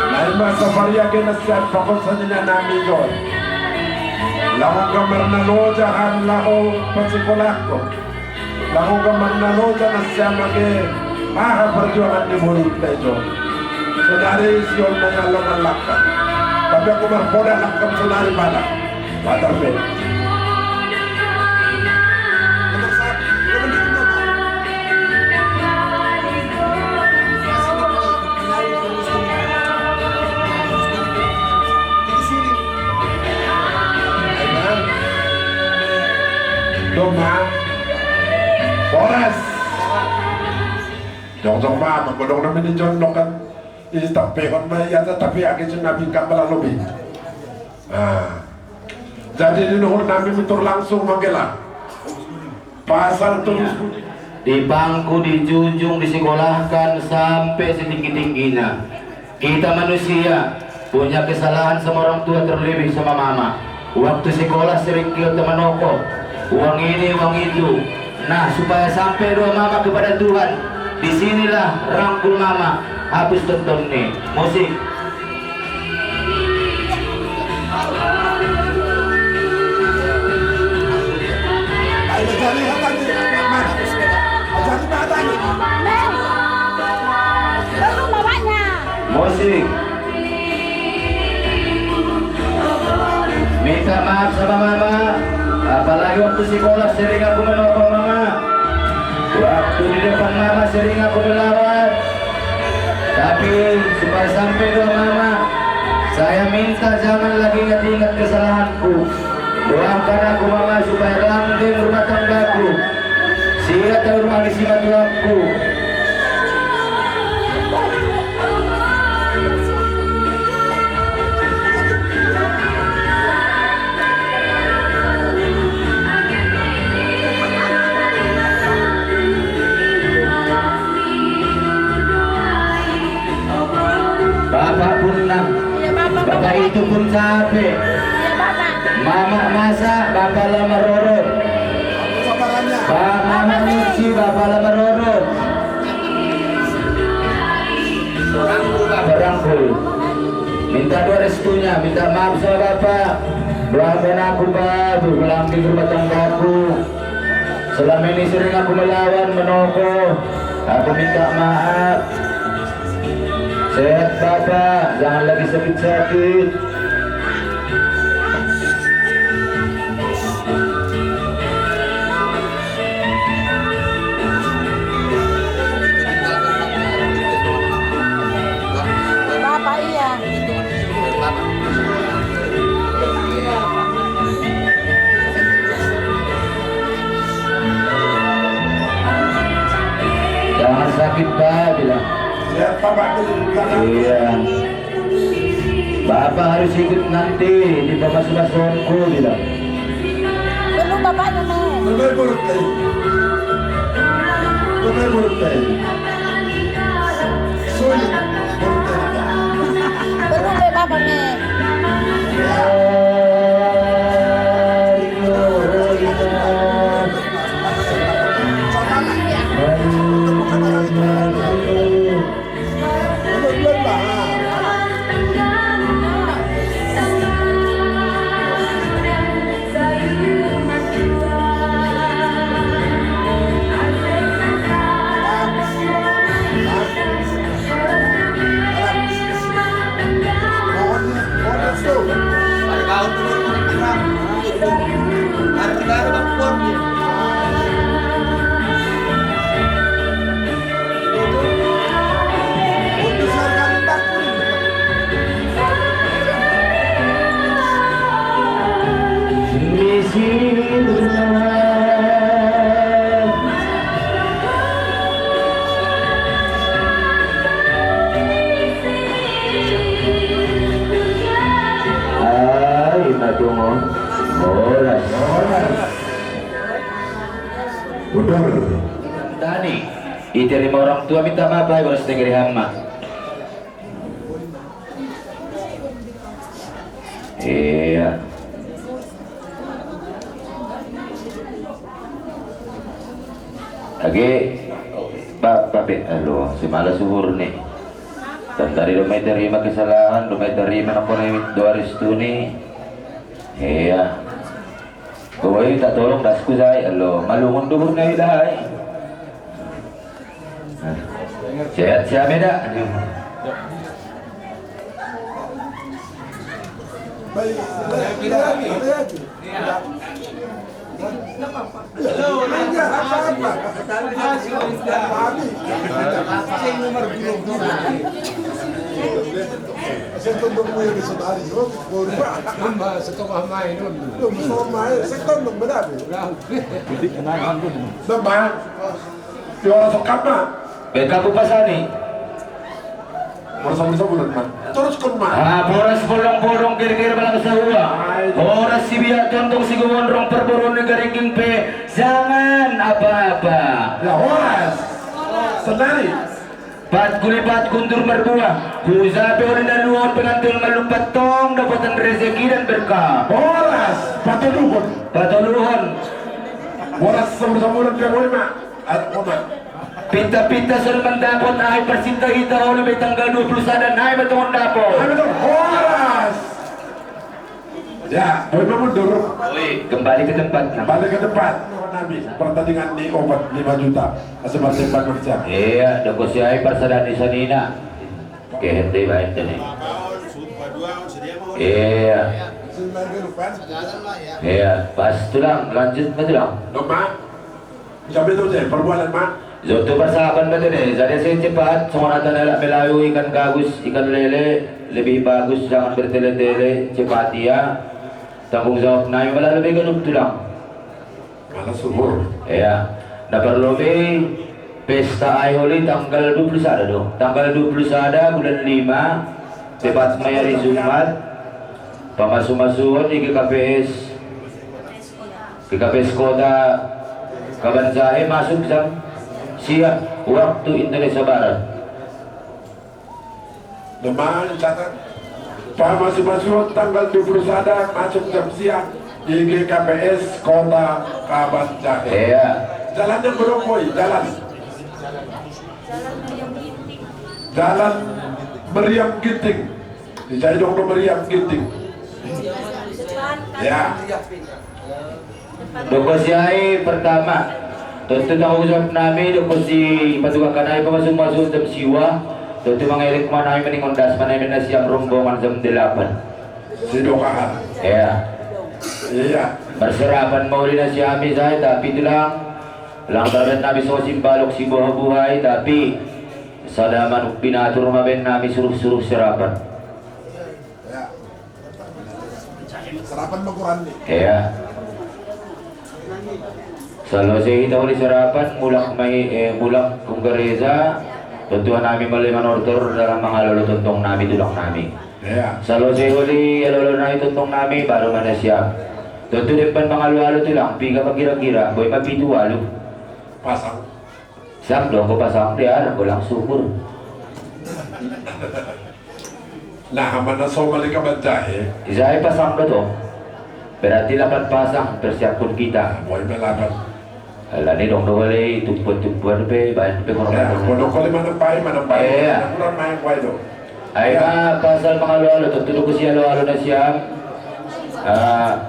Lain masa varia kena siat pakon sanina nami jon. Laho gambar na loja han laho pasikolahkon. Laho gambar na loja na siama ke aha perjuangan ni boru tejo. Saudari Sion na yalo malakkan. Tapi aku marpoda lakkan saudari pada. Pada pe. Doma. Boras. Jong jong ma, magodong na mini jong nokan. Isi tapi kon ma iya tapi agi jong nabi kambala lobi. Nah. Jadi di nuhur nami mutur langsung manggela. Pasal tulis. Dipangku, dijunjung, disekolahkan sampai setinggi-tingginya. Kita manusia punya kesalahan sama orang tua, terlebih sama mama. Waktu sekolah sering kita menoko, uang ini, uang itu. Nah, supaya sampai doa mama kepada Tuhan, di sinilah rangkul mama, hapus tonton nih. Musik. Musik. Minta maaf sama mama. Apalagi waktu sekolah sering aku menopang mama. Waktu di depan mama sering aku melawan. Tapi supaya sampai doa mama, saya minta jangan lagi ingat-ingat kesalahanku. Doakan aku mama supaya langgeng rumah tanggaku. Sihat rumah di simat tuanku. Bapak pun nang. Iya, Bapak. Bapak itu pun capek. Iya, Bapak. Mama masak, Bapak lama rorot. Ba Mama nyuci, Bapak lama rorot. Berangkul. Minta doa restunya, minta maaf sama Bapak. Doakan aku, Pak, untuk melangkah rumah tanggaku. Selama ini sering aku melawan, menoko. Aku minta maaf. Sehat Bapak, jangan lagi sakit-sakit. Bapak, iya. Jangan sakit, Pak, bilang. Siap, Bapak. Iya. Bapak harus ikut nanti di pemasumasanku, bilang. Belum, Bapak, belum. Belum, Bapak. Belum, Bapak. Sulit, Bapak. Belum, Bapak, nih. Ay, matungod. Oras. Benar. Tani, iterima orang tua minta maaf, ay, oras negeri hama. Iya. Agi, ba, papi, alo, si mala suhur ni. Tantari do mai terima kesalahan, do mai terima nang kona doa restu ni. Iya. Kowai minta tolong dasku sai, alo, malungun duhur na ida hai. Sehat, sehat, beda. Setengah main, setengah main. Tiwara so kama. Beka ku pasani. Mora sabu-sabu dan man. Terus kon man. Ah, boras bolong-bolong, kira-kira balang sawa. Ay. Boras si biak tontong si gowon rong perboron negara king pe. Jangan apa-apa. Ya, horas. Senari. Pat kulipat kuntur merbuah. Husa pe oleh daluhon pengantin malupat tong dapatan rezeki dan berkah. Horas. Patoluhon. Patoluhon. Boras sabu-sabu dan kira-kira. Pinta-pinta sudah mendapat, ai persinta hita oleh tanggal dua puluh sada, ai betul mendapat. Horas. Ya, boleh mundur. Oi, kembali ke tempat. Kembali ke tempat. Nabi, pertandingan ni obat lima juta. Masih masih manusia. Iya, doko si ai persadaan di sanina. Oke, hente baik tene. Iya. Iya, pas tulang, lanjut ma tulang. Jam itu je, perbualan ma. Zoto persiapan ma tene, jadi saya cepat, songon hata ni halak Melayu, ikan gabus, ikan lele, lebih bagus jangan bertele-tele, cepat ia. Tanggung jawab nai ma lalu be ganup tulang. Malah subur. Iya. Na parlobei pesta ai holi tanggal dua puluh sada do. Tanggal dua puluh sada bulan lima, tepat ma i ari Jumat, pamasu-masuon di G K P S, G K P S Kota Kaban Jahe masuk jam sia waktu Indonesia Barat. Demam catat. Pamasu-masuon tanggal dua puluh sada masuk jam sia di G K P S Kota Kaban Jahe. Iya. Jalan yang berokoi, jalan. Jalan Meriam Ginting. Di Jaidong do Meriam Ginting. Ya. Doko siai pertama. Tontu tanggung jawab nami doko si patugakan nai pamasu-masu jam siwa. Tontu mangelek ma nai maningon das ma nai nasiam rombongan jam delapan. Sidokahan. Iya. Iya. Marserapan ma uli nasiami sai, tapi tulang. Lang tarbat nami so simbalok siboha-boha i, tapi sada manuk binatur ma baen nami suruh-suruh serapan. Iya. Serapan ma goarna. Iya. Salose hita uli serapan, mulak ma i, eh, mulak tu gareja, tontu nami male manortor dalam mangalo-alo tongtong nami, tulang nami. Iya. Salose uli alo-alo nami tongtong nami, baru ma nasiam. Tontu dempan mangalo-alo tulang, piga ma kira-kira, boi ma pitu ualu. Pasang. Siap do, anggo pasang dia, anggo lang subur. Nah, mana somal di Kaban Jahe? Di Jahe pasang do tong. Berarti lapan pasang persiapkon hita. Boi ma lapan. Alani dong do holi tumpuan-tumpuan pe, baen pe hormat. Ya, pondok koli manambai, manambai. Iya. Kurang main kuai do. Ai ma pasal mangalo-alo, tontu do husi alo-alo nasiam. Ah,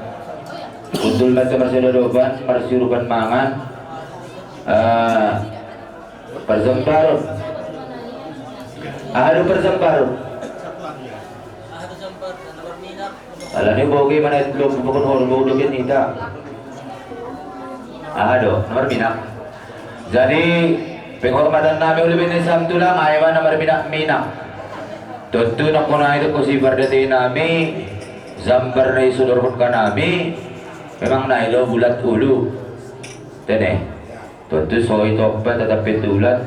hundul ma hita marsidodoban, marsiurupan mangan. Ah, parjambaron. Aha do parjambaron? Alani bogei ma na i lombu pakon horbo do gen hita. Aha do, na marminak. Jadi, penghormatan nami uli baen nasiam tulang, ai ma na marminak-minak. Tontu nangkon ai do husi pardetei nami, jambar na i sodorhon hanami, memang na i do bulat ulu. Tene. Tontu so i tompa tatap pe tulat,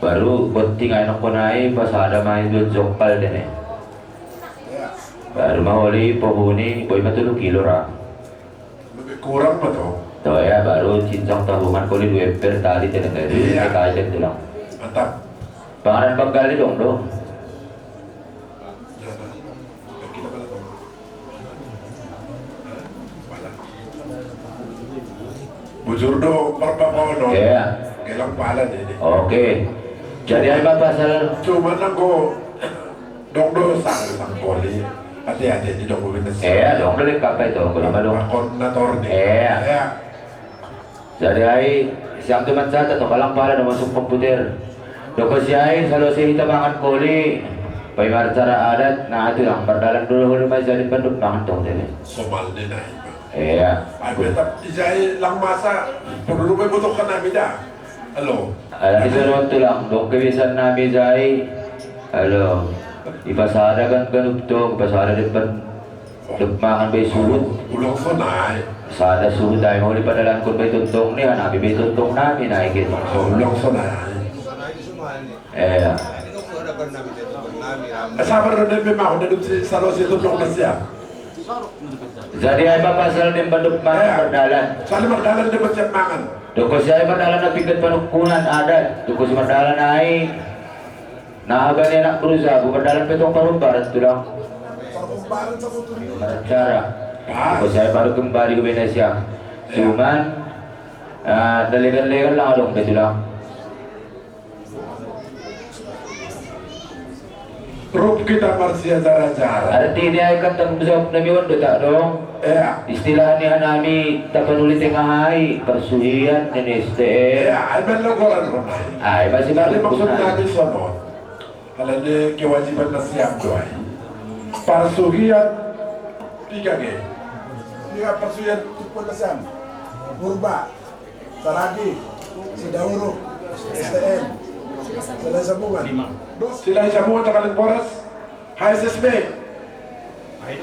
baru bonting ai nangkon ai pasada ma i dua jongkal tene. Baru ma holi pohuni, boi ma tolu kilo ra. Lebih kurang ma to. To ya, baru cincang tabungan koli dua emper tali tene tadi. Iya. Tene tadi tene tulang. Mantap. Panganan banggal i dong do. Bujur do, parpapono. Iya. Gelang pala jadi. Oke. Jadi ai ma pasal. Cuma nanggo dong do sang, sang poli. Hati-hati di dong. Iya, dong do lengkap ai to, gula ma dong. Akon nator ni. Iya. Iya. Jadi ai, siam tu mancatat, o, kalang pala na masuk komputer. Doko siai, salose hita mangan koli, paima acara adat, na atu lang, mardalan dulu hulu ma i jadi panduk mangan tong tene. Somal ni na i. Iya. Ai, tetap ijai lang masa, perlu be butuhkan nami da. Halo. Ala ni sonon tulang, dong kebiasaan nami jai. Halo. Ipasada kan ganup tong, ipasada depan. Dok mangan be suhut. Ulang sonai. Sada suhut ai ma uli padalankon be tongtong ni, hanami be tongtong nami na i gitu. Ulang sonai. Iya. Sabar do nami ma, udah duduk si Salosi tongtong na siap. Jadi ai ma pasal ni panduk mangan mardalan. Sali mardalan di siap mangan. Doko si ai mardalan na pinggan panungkunan adat. Doko si mardalan ai. Nah, bani anak berusaha, bukan dalam petong parumparan tulang. Cara. Aku saya baru kembali ke Indonesia. Cuman, ah, dalegan-legan lang adong pe tulang. Rup kita marsia jara-jara. Artinya kan tanggung jawab nami on do tak dong. Iya. Istilahnya nami tapanuli tengah ai, persuhian, N S T M. Iya, ai ben lo goran rumah. Ai masih. Jadi maksud nami sono. Alani kewajiban na Siam do ai. Parsuhian piga ge. Piga parsuhian tukun na Siam. Purba, Saragi, Sidauruk, S T M, Silahisabungan. Silahisabungan Sakaleng Boras, H S S B. H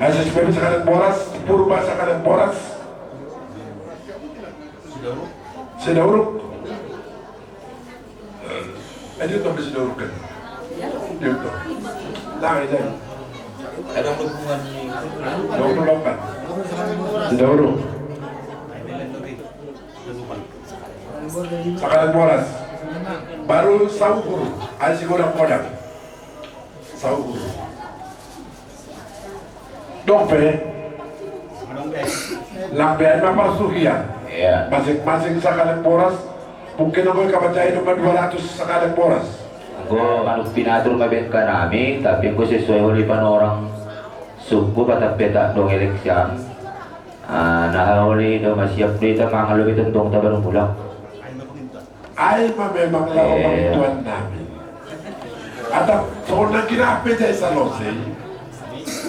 S S B Sakaleng Boras, Purba Sakaleng Boras. Sidauruk. Eh, dia tahu Sidauruk kan? Dia tahu. Nah, itu. Ada hubungan ni. Dua puluh delapan. Sidauruk. Sakaleng Boras. Baru Sauhur. Asi godang-godang. Sauhur. Dong pe. Lang pe ai ma parsuhian. Iya. Masing-masing Sakaleng Boras. Mungkin anggo ikabaca i do ma dua ratus Sakaleng Boras. Anggo manuk pinatur ma baen kanami, tapi anggo sesuai holi panorang suku, patap petak dong elek Siam. Ah, na holi do ma siap do ita mangan lobi tong tabaru mulak. Ai ma memang laho, eh, pangintuan nami. Atap songon na gira pe jai salose.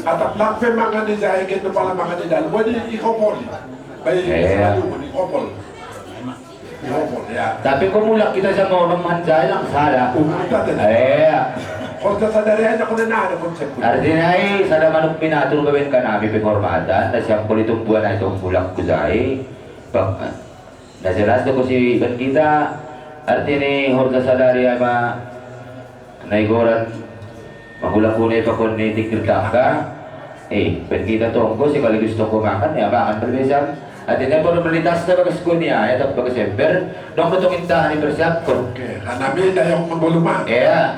Atap lang pe mangan i jai, get do pala mangan i dalan. Boi di ihopol i. Bai, eh, selalu ihopol. Ihopol, ya. Tapi anggo mulak hita jam onom manjai lang sada. Umur ta tadi. Iya. Horja sadari ai na kone na ada konsep. Artina i sada manuk pinatur baen kanami penghormatan, na siap holi tumbuan ai tong mulak hujai. Bang, na jelas do, kos ibaen hita, arti ni horja sadari ai ma na igoran mangulahon i pakon ni tingkir tangga. Eh, baen hita tonggo sekaligus tonggo mangan, ya mangan pala be Siam. Arti ni formalitas ta bagas kunia, ya, tap bagas ember, dong do tong intahan i persiapkon. Oke, kanami dayok manggoluman. Iya.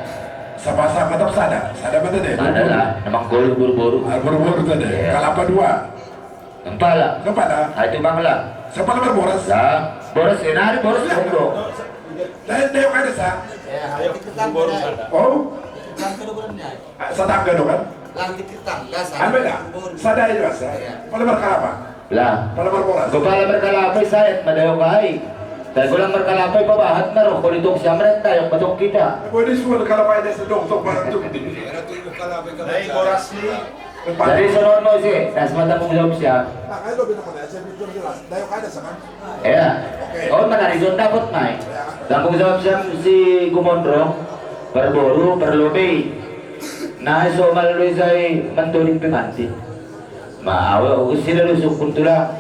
Sapasang atap sada, sada ma tadi? Sada lah, na manggolu boru-boru. Ah, boru-boru tadi. Iya. Kalapa dua. Nang pala. Nang pala. Ai tu bang lah. Sapala marboras. Lah, boras senari boras. Iya. Tonggo. Dayok, dayok ada sa. Oh. Ah, satangga do kan? Lang di tetangga sa. Ame da. Boras. Sada i do sa. Iya. Pala markalapa. Lah. Pala marboras. Anggo pala markalapa i saet ma dayok ai. Tapi anggo lang markalapa i pabahat ma roh, anggo di tong Siam, dayok ma tong hita. Anggo di sual kalapa i da sa dong tong barat tu. Dai boras ni. Jadi songon on muse, das ma tanggung jawab Siam. Iya. On ma na rizon dapot ma i. Tanggung jawab Siam si Gumondrong, parboru, parlobei. Na somal do i jai mantoding pengantin. Ma au, au, sida do sungkun tulang.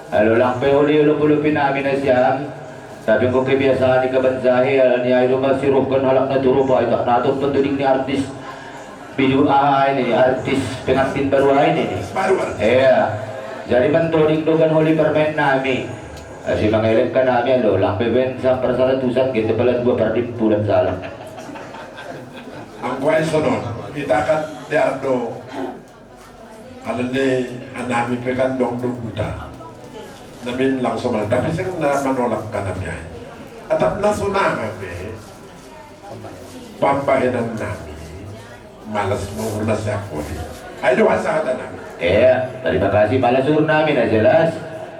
Alo, lang pe holi olopi-olopi nami na Siam. Tapi anggo kebiasaan i kaban jahe, alani ai do masiruhon halak na turup ai, tak na tong mantoding ni artis. Bidu aha ini, artis pengantin baru aha ini. Baru, baru. Iya. Jadi mantoding do kan holi parmaen nami. Asi mangelek kanami, alo, lang pe baen sampar saratusan, get pala dua pardimpulan salah. Anggo ai sonon, hita kan dear do. Alani anami pe kan dong do huta. Nami lang somal, tapi seng na manolak kanami ai. Atap na sonang pe. Pambahenan nami, malas ma uhur na siap holi. Ai do hasahatan nami. Iya, tarima kasih, malas uhur nami na jelas.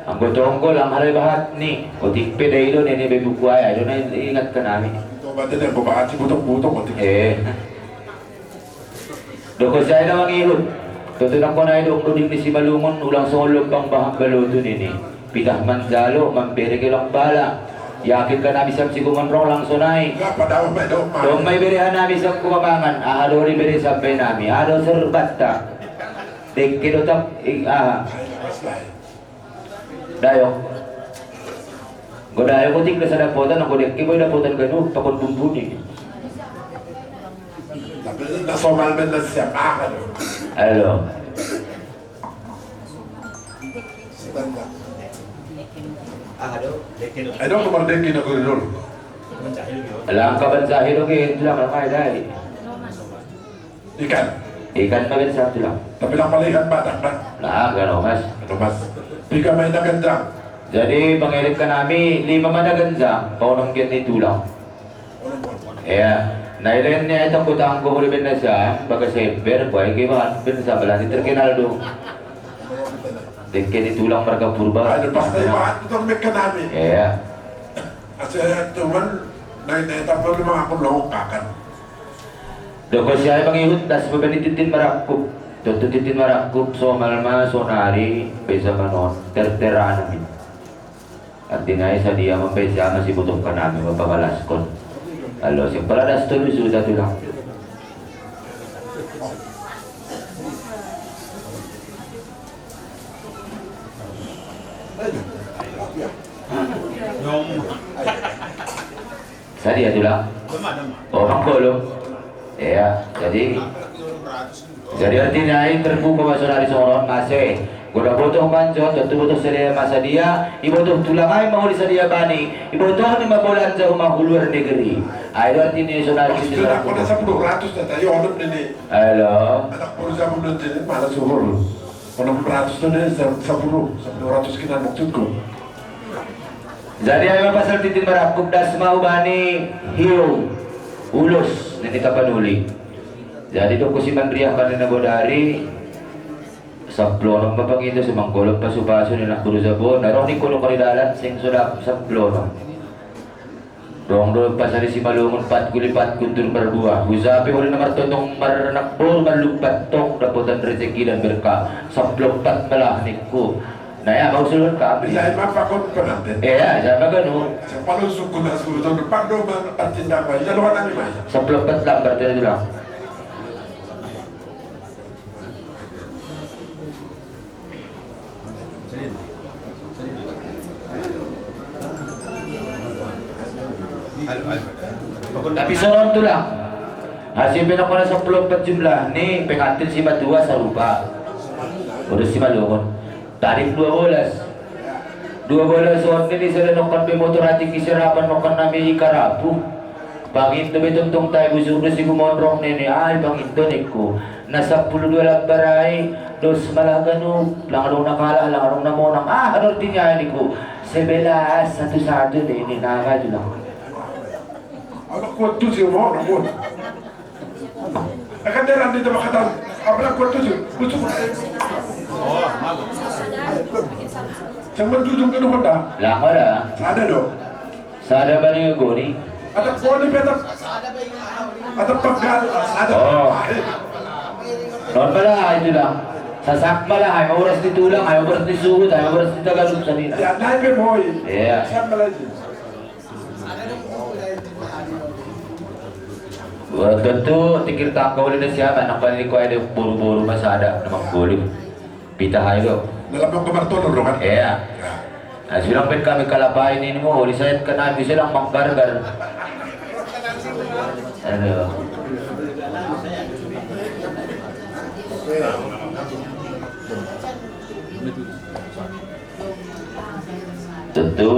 Anggo tonggo lang halai bahat ni, otik pe da i do nini be buku ai, ai do na ingat kanami. Tobat i da, anggo bahat si butong-butong otik. Eh. Dohot sai na mangihut. Tontu nangkon ai do doding ni Simalungun, ulang songon lombang bahang baloto nini. Pitah manjalo, mambere gelok bala. Yakin kanami Siam si Gumondrong lang sonai. Domma ibere hanami Siam Kumamangan, aha do dibere sampe nami, aha do sorbatta. Dengke do tap, i, aha. Dayok. Anggo dayok otik na sada dapotan, anggo dengke boi dapotan ganup, pakon bumbuni. Tapi na somal men na siap aha do. Alo. Aha do? Dengke do. Ai dong, nomor dengke na gori dulu. Langka ban sahil oke, itu langka kai dai. Ikan. Ikan bagian satu lang. Tapi lang pala ikan Batak, Pak. Lah, gak lomas. Gak lomas. Piga ma i na ganjang? Jadi, pangelek kanami, lima ma na ganjang, paonom gen ni tulang. Iya. Na ilen ni ai tanggo-tanggo huli ben na Siam, bagas ember, buai ke bahan ben sambalan ni terkenal do. Dengke ni tulang marga Purba. Aduh, pas tadi bahan tu tong mek kanami. Iya. Asa tuman, nai-, nai tapal ma aku nongkakan. Doko siai mangihut das bebeni titin marakup. Tutu titin marakup, somal ma sonari, beza manon, terterana mi. Artinya, sadia mampai siama si butuh kanami mapabalaskon. Alo, sing paladas tolu sudah tulang. Sadia tulang. Oh, mangkolo. Iya, jadi, jadi artinya ini terbuka masuk dari soron masih. Goda botoh manjo, tentu botoh sadia masadia, ibotoh tulang ai mau di sadia bani, ibotoh ni mabolan jauh mau luar negeri. Ai, artinya saudara kita. Sudah pada sepuluh ratus tadi orang ini. Halo. Anak perusahaan belum jadi mana suhur. Enam ratus tu ni, sepuluh, sepuluh ratus kita nak cukup. Jadi, ayo pasal titin marakup das mau bani hiu ulus nini tapanuli. Jadi, doko si Mandriah kanina godari, saplonom bapangitu si mangkolom pasu-pasu ni nak kudu sabon. Naroh ni kudu karidalan sing sudah saplonom. Dong do pasari si malungun pat kulipat kuntur berdua. Husapi huli na martotong marnakbor marlupat tong dapotan rezeki dan berkah. Saplok pat malah niku. Nah, ya, mau sulun kami. Saya mah pakon pengantin. Iya, saya mah ganu. Saya paling suku nak suruh tahun depan do mana patin dapat. Ya, lu anak ni mah. Saplok pat lambar dia bilang. Tapi soron tulang. Hasil pinokona sepuluh empat jumlah ni pengantin si matua sarupa. Udah si malungun. Tarif dua belas. Dua belas on ni saya nokon be motor hati kisirapan nokon nami ikarapu. Panginto be tuntung tai busur do si gumondrong nene ai panginto niku. Na sapuluh dua lambar ai, dos malah ganu, langadong na kalah, langadong na monang. Ah, ano artinya niku? Sebelas, satu-satu deh ini, nah, maju lah. Anak kuat tu si mau, anak kuat. Akan dia nanti coba kata, apa anak kuat tu si? Lucu. Sama tujuh ke depan dah. Lama dah. Ada dong. Sada bani goni. Ada goni, ada, ada pegal, ada. Oh. Non pala itu dah. Sasak pala, ay mauras di tulang, ay mauras di suhut, ay mauras di Tagalog sa nila. Ya, naik boy. Iya. Siapa lagi? Wah, tentu tikir tangkau ulit na siya, anak pa ni ko ay buru-buru masada, naman kulit. Pita hayo. Dalam yung kamartulog, kan? Iya. Ya. Nah, silang pin kami kalabay ni mo, uli sa ka na, bisa lang manggargar. Ano? Tentu,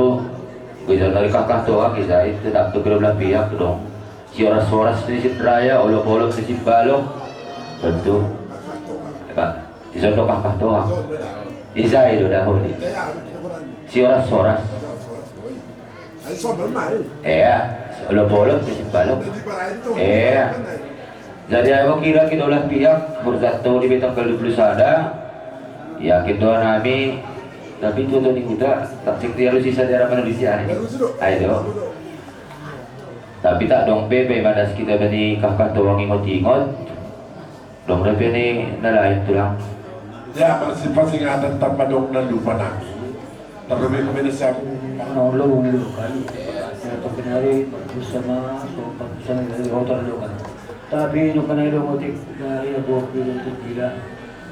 bisa dari kakak tua, bisa itu tak tuh belum biak dong. Si oras-oras di sin raya, olok-olok di sin balok. Tentu. Pak, isondok apa toa? Isai do dahon ni. Si oras-oras. Iya, olok-olok di sin balok. Iya. Jadi, aku kira kita olah pihak, Burzato di Betang Kalu Plusada. Ya, kita nami, tapi itu tuh di kita, tak cek dia lu sisa daerah mana di sini. Ayo. Tapi tak dong pepe manas kita bani kakak tuang ingot-ingot. Dong pepe ni nalain tulang. Ya, masih pasti ngadan tanpa dong na lupa nami. Terlebih kami na siap. Ano, lo, lo, kali. Saya tu kenari, bersama, tu, bersama dari hotel lo kan. Tapi no kanai do ngotik, na iya go pilo tu pila.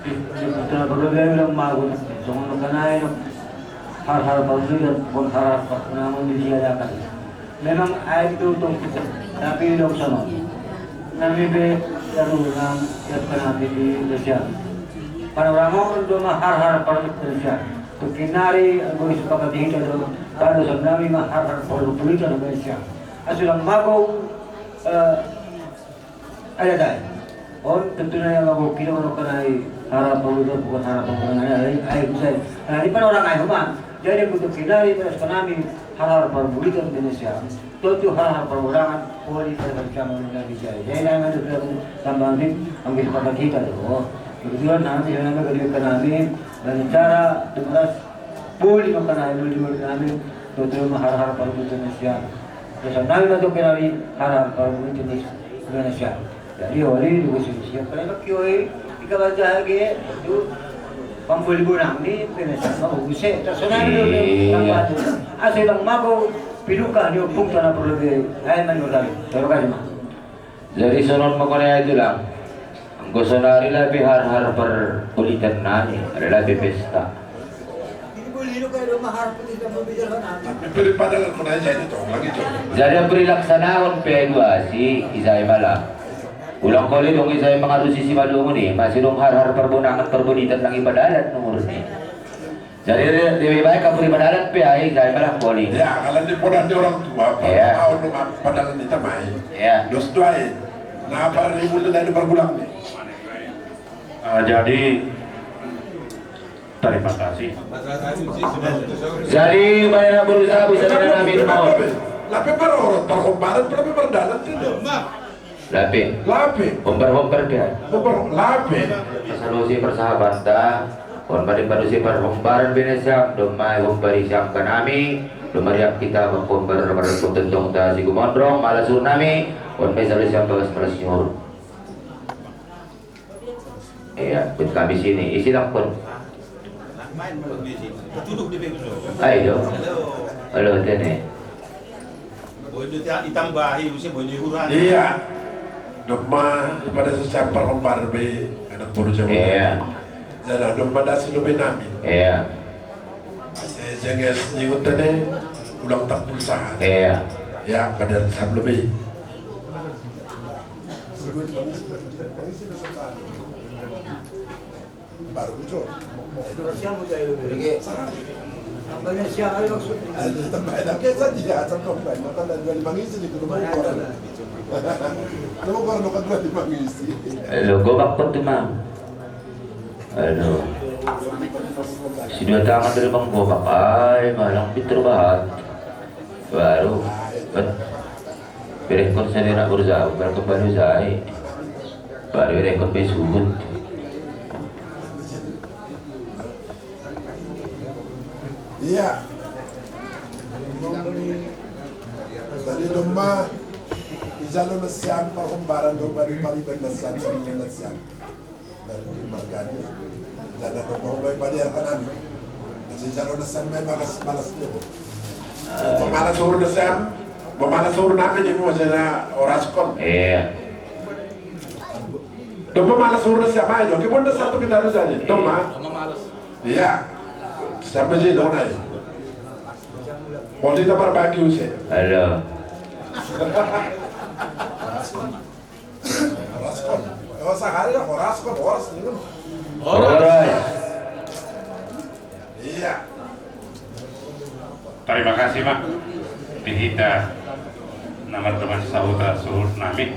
Di, di, na problema lang mago. So no kanai no har-har pamilya, kon har-har pa-, namun di siya dakan. Memang ay do tong kita, tapi do sono. Nami be daru nang yat kanami di Indonesia. Panorangon do ma har-har pamilya Indonesia. Tu kinari ago isu kapatihita do, pano sa nami ma har-har pamilya Indonesia. Asulang mago, eh, Ada dai. On tentu na yang aku kira orang kena ai harap pemudar bukan harap pemudar, ada ai, ai usai. Nah, di mana orang ai human. Jadi untuk kita di mana tsunami harap pemudar Indonesia. Tentu harap pemudangan poli pada bersama dengan di jari. Jadi nama tu dia tambah ni ambil kata kita tu. Oh, kebetulan nanti saya nama kedua kena ni dan cara tugas poli makanan dulu dulu kami Tutu ma har-har parbulitan na sian. Dosa nami ma tongkin ari har-har parbulitan na sian. Jadi oli di musim siap. Karena kio i ika baca hage tu pambuli bonang ni penasihat ma use. Tasona ni. Iya. Asal bang mako piduka ni opung tanah perlu di. Ayo main berkali. Terima kasih ma. Jadi songon mangkone ai tulang. Anggo sonari lape har-har parbulitan nami, ada lape pesta. Beri padalan menai jadi tong lagi tong. Jadi beri laksanaon pe dua si isai malam. Ulang kali dong isai mangarusi si malungun i, masih dong har-har parbonangan parbulitan nang i padalan nomor ni. Jadi lebih baik kamu di padalan pe ai, saya malah poli. Ya, kalau di podan di orang tua, iya, tahu lu padalan di tamai. Iya. Dos tuai. Nah, apa ribu itu dari pergulang nih? Ah, jadi terima kasih. Jadi banyak berusaha bisa dengan Amin mau. Lape perorot, perkomparan, lape perdalan tidak. Lape. Lape. Hombar-hombar pe. Hombar lape. Pasalusi parsahabanta, on mari padusi parhombaran bene siam, domma hombari siam kanami, domma riak kita mangkombar marhombar tentong ta si gumondrong, mala suhur nami, on mai salusi siam bagas mala suhur. Iya, bet kami sini, isi langkon. Ayo. Halo, tene. Boy itu tiang itambahi, usia boy ini kurang. Iya. Domma pada sesempar kembar be anak boru jaman. Iya. Jadi domma dasi lebih nami. Iya. Saya jenges nyingut tadi ulang tak pulsa. Iya. Ya, pada sab lebih. Baru muncul. Oke. Tambahnya siang aja maksudnya. Ada tambah lagi saja, contoh baik. Maka dari dua lima ngisi di rumah orang. Ada mau orang bukan dua lima ngisi. Lo gobak pun tuh, Mang. Aduh. Si dua tangan dari Bang Gobak, ay, malang pinter banget. Baru. Berengkot saya nak berusaha, berkembali saya. Baru berengkot besudut. Iya. Tadi domma ijalo na sian parhombaran domma di pariban na sian, sian na sian. Dari margani. Jana domma hombar padi arkanan. Masih ijalo na sian mai bagas balas dia. Pemala suruh na sian. Pemala suruh nami di mo sena oraskon. Iya. Domma mala suruh na sian mai do. Kibon na satu kita harus aja. Domma. Iya. Sampai sini dong nai. Mau kita perbaiki usia. Halo. Horas kon. Horas kon. Horas kon. Horas kon. Horas kon. Horas. Iya. Terima kasih, Mak. Di hita nama teman sahuta suhut nami.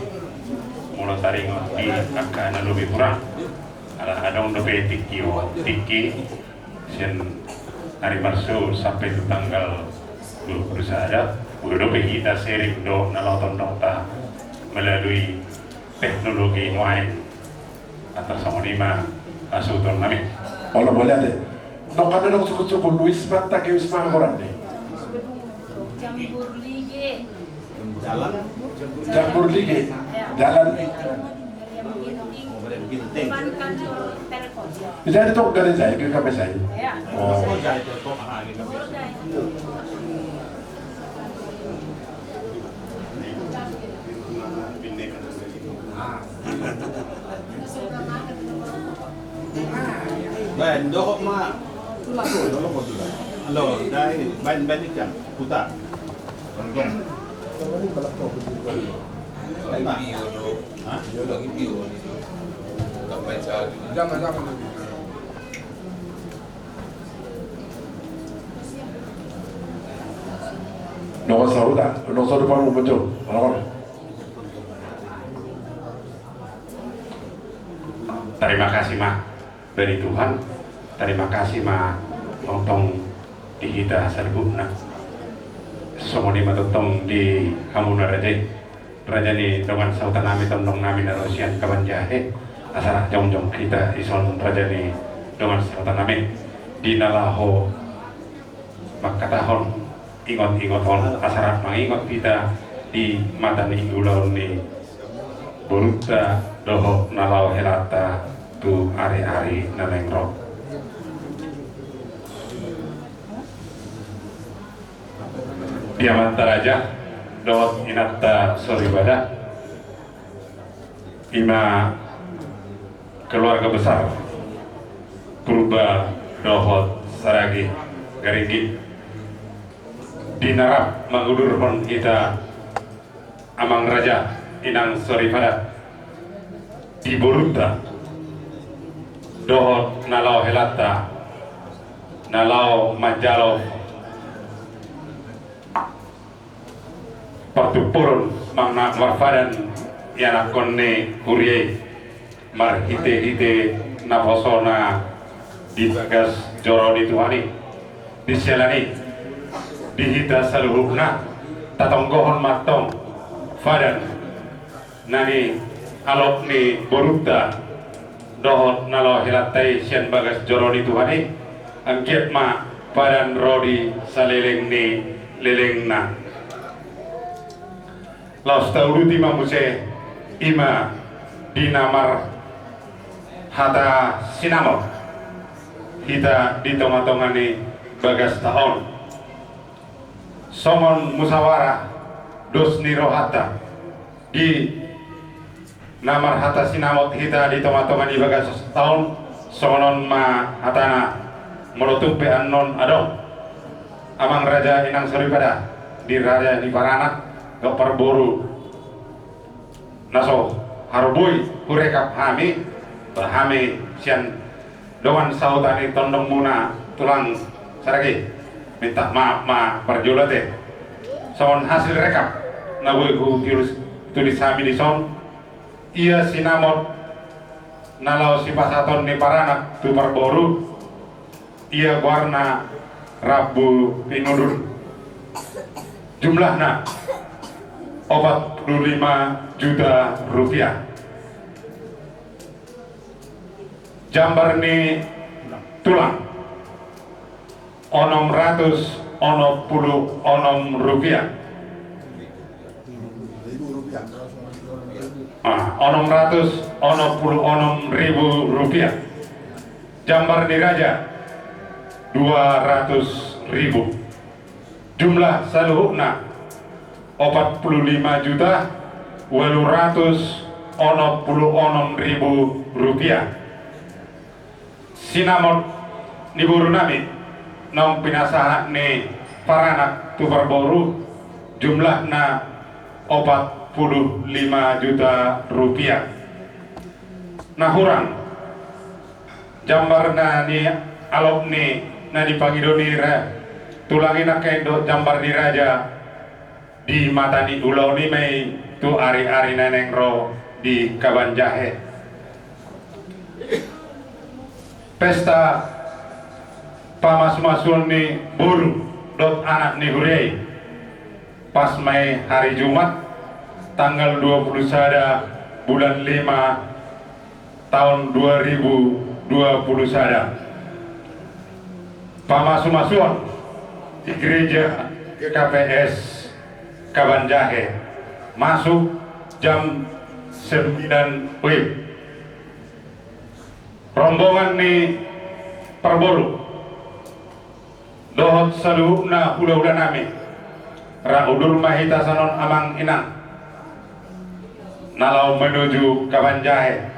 Molo taringot di angka na lobi hurang. Ala adong dope tingki, tingki. Sian hari Marsu sampai tu tanggal dua puluh sada, udah dope kita sharing do na laho tondong ta melalui teknologi nuaeng. Atau sama lima asuton nami. Olo boleh deh. Nong kami nong suku-suku Luis mata ke Wisma Koran deh. Campur lige. Jalan. Campur lige. Jalan. Bisa itu kok dari saya ke kafe saya. Oh. Baen dohot ma. Lo dai baen baen ikan putar. Tongtong. Hah? Jangan, jangan. Nomor saudara, nomor saudara pamu betul. Nomor. Terima kasih, Mak. Dari Tuhan, terima kasih ma tongtong di hita saluhutna. Songon i ma tongtong di hamuna raja i, raja ni dongan sahuta nami, tondong nami na ro sian Kabanjahe, asa jongjong hita dison raja ni dongan sahuta nami di na laho mangkatahon Ingot-ingot on, asa rap mangingot hita di mata ni ulaon ni borunta dohot na laho helanta tu ari-ari na naeng ro. Di amanta raja dohot inanta soripada, ima keluarga besar Purba dohot Saragi Garinggit. Di na rap mangudurhon hita amang raja, inang soripada, di borunta dohot na laho helanta na laho manjalo partumpuron manang marpadan ianakhon ni huria i, marhite-hite naposona di bagas joro ni Tuhan i. Di siala ni i, di hita saluhutna, tatonggohon ma antong padan na nialop ni borunta dohot na laho helanta i sian bagas joro ni Tuhan i, anggiat ma padan ro di saleleng ni lelengna. Laos tauduti ma muse, ima di na marhata sinamot hita di tonga-tonga ni bagasta on. Songon musawara dos ni rohanta, di na marhata sinamot hita di tonga-tonga ni bagasta on, songon on ma hatana. Molo tung pe annon adong amang raja, inang soripada, di raja ni paranak dohot parboru na so haru boi hurekap hami, ba hami sian dongan sahuta ni tondongmuna tulang Saragi, minta maaf ma parjolo ate. Songon hasil rekap na boi hutulis, tulis hami dison, ia sinamot na laho sipasahaton ni paranak tu parboru, ia goarna Rambu Pinudun. Jumlahna opat pulu lima juta rupiah. Jambar ni tulang onom ratus onom pulu onom rupiah. Ah, onom ratus onom pulu onom ribu rupiah. Jambar ni raja dua ratus ribu. Jumlah saluhutna opat pulu lima juta ualu ratus onom pulu onom ribu rupiah. Sinamot ni borunami naung pinasahat ni paranak tu parboru, jumlahna opat pulu lima juta rupiah. Na hurang, jambar na nialop ni na dipangido ni ra-, tulang i nangkin dohot jambar ni raja di mata ni ulaon i ma i tu ari-ari na naeng ro di Kabanjahe. Pesta pamasumasuon ni boru dohot anak ni huria i, pas ma i hari Jumat, tanggal dua pulu sada bulan lima taon dua ribu dua pulu sada. Pamasumasuon di gereja G K P S Kabanjahe, masuk jam sembilan W I B. Rombongan ni parboru dohot saluhutna hula-hulanami, ra udur ma hita sian on amang inang, na laho menuju Kabanjahe.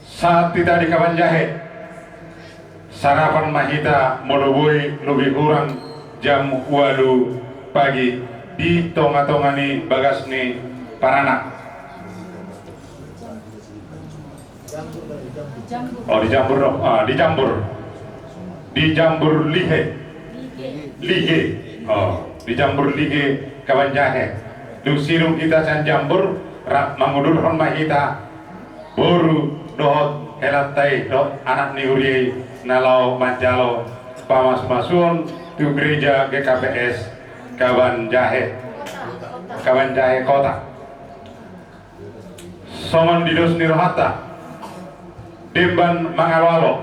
Sahat hita di Kabanjahe, sarapan ma hita molo boi lobi hurang jam ualu pagi di tonga-tonga ni bagas ni paranak. Oh, di Jambur do. Ah, di Jambur. Di Jambur Lihe. Lihe. Oh, di Jambur Lihe Kabanjahe. Dung sidung hita sian Jambur, ra-, mangudurhon ma hita boru dohot helanta i dohot anak ni huria i na laho manjalo pamasumasuon tu gereja G K P S Kabanjahe. Kabanjahe Kota. Songon di dos ni rohanta, demban mangalo-alo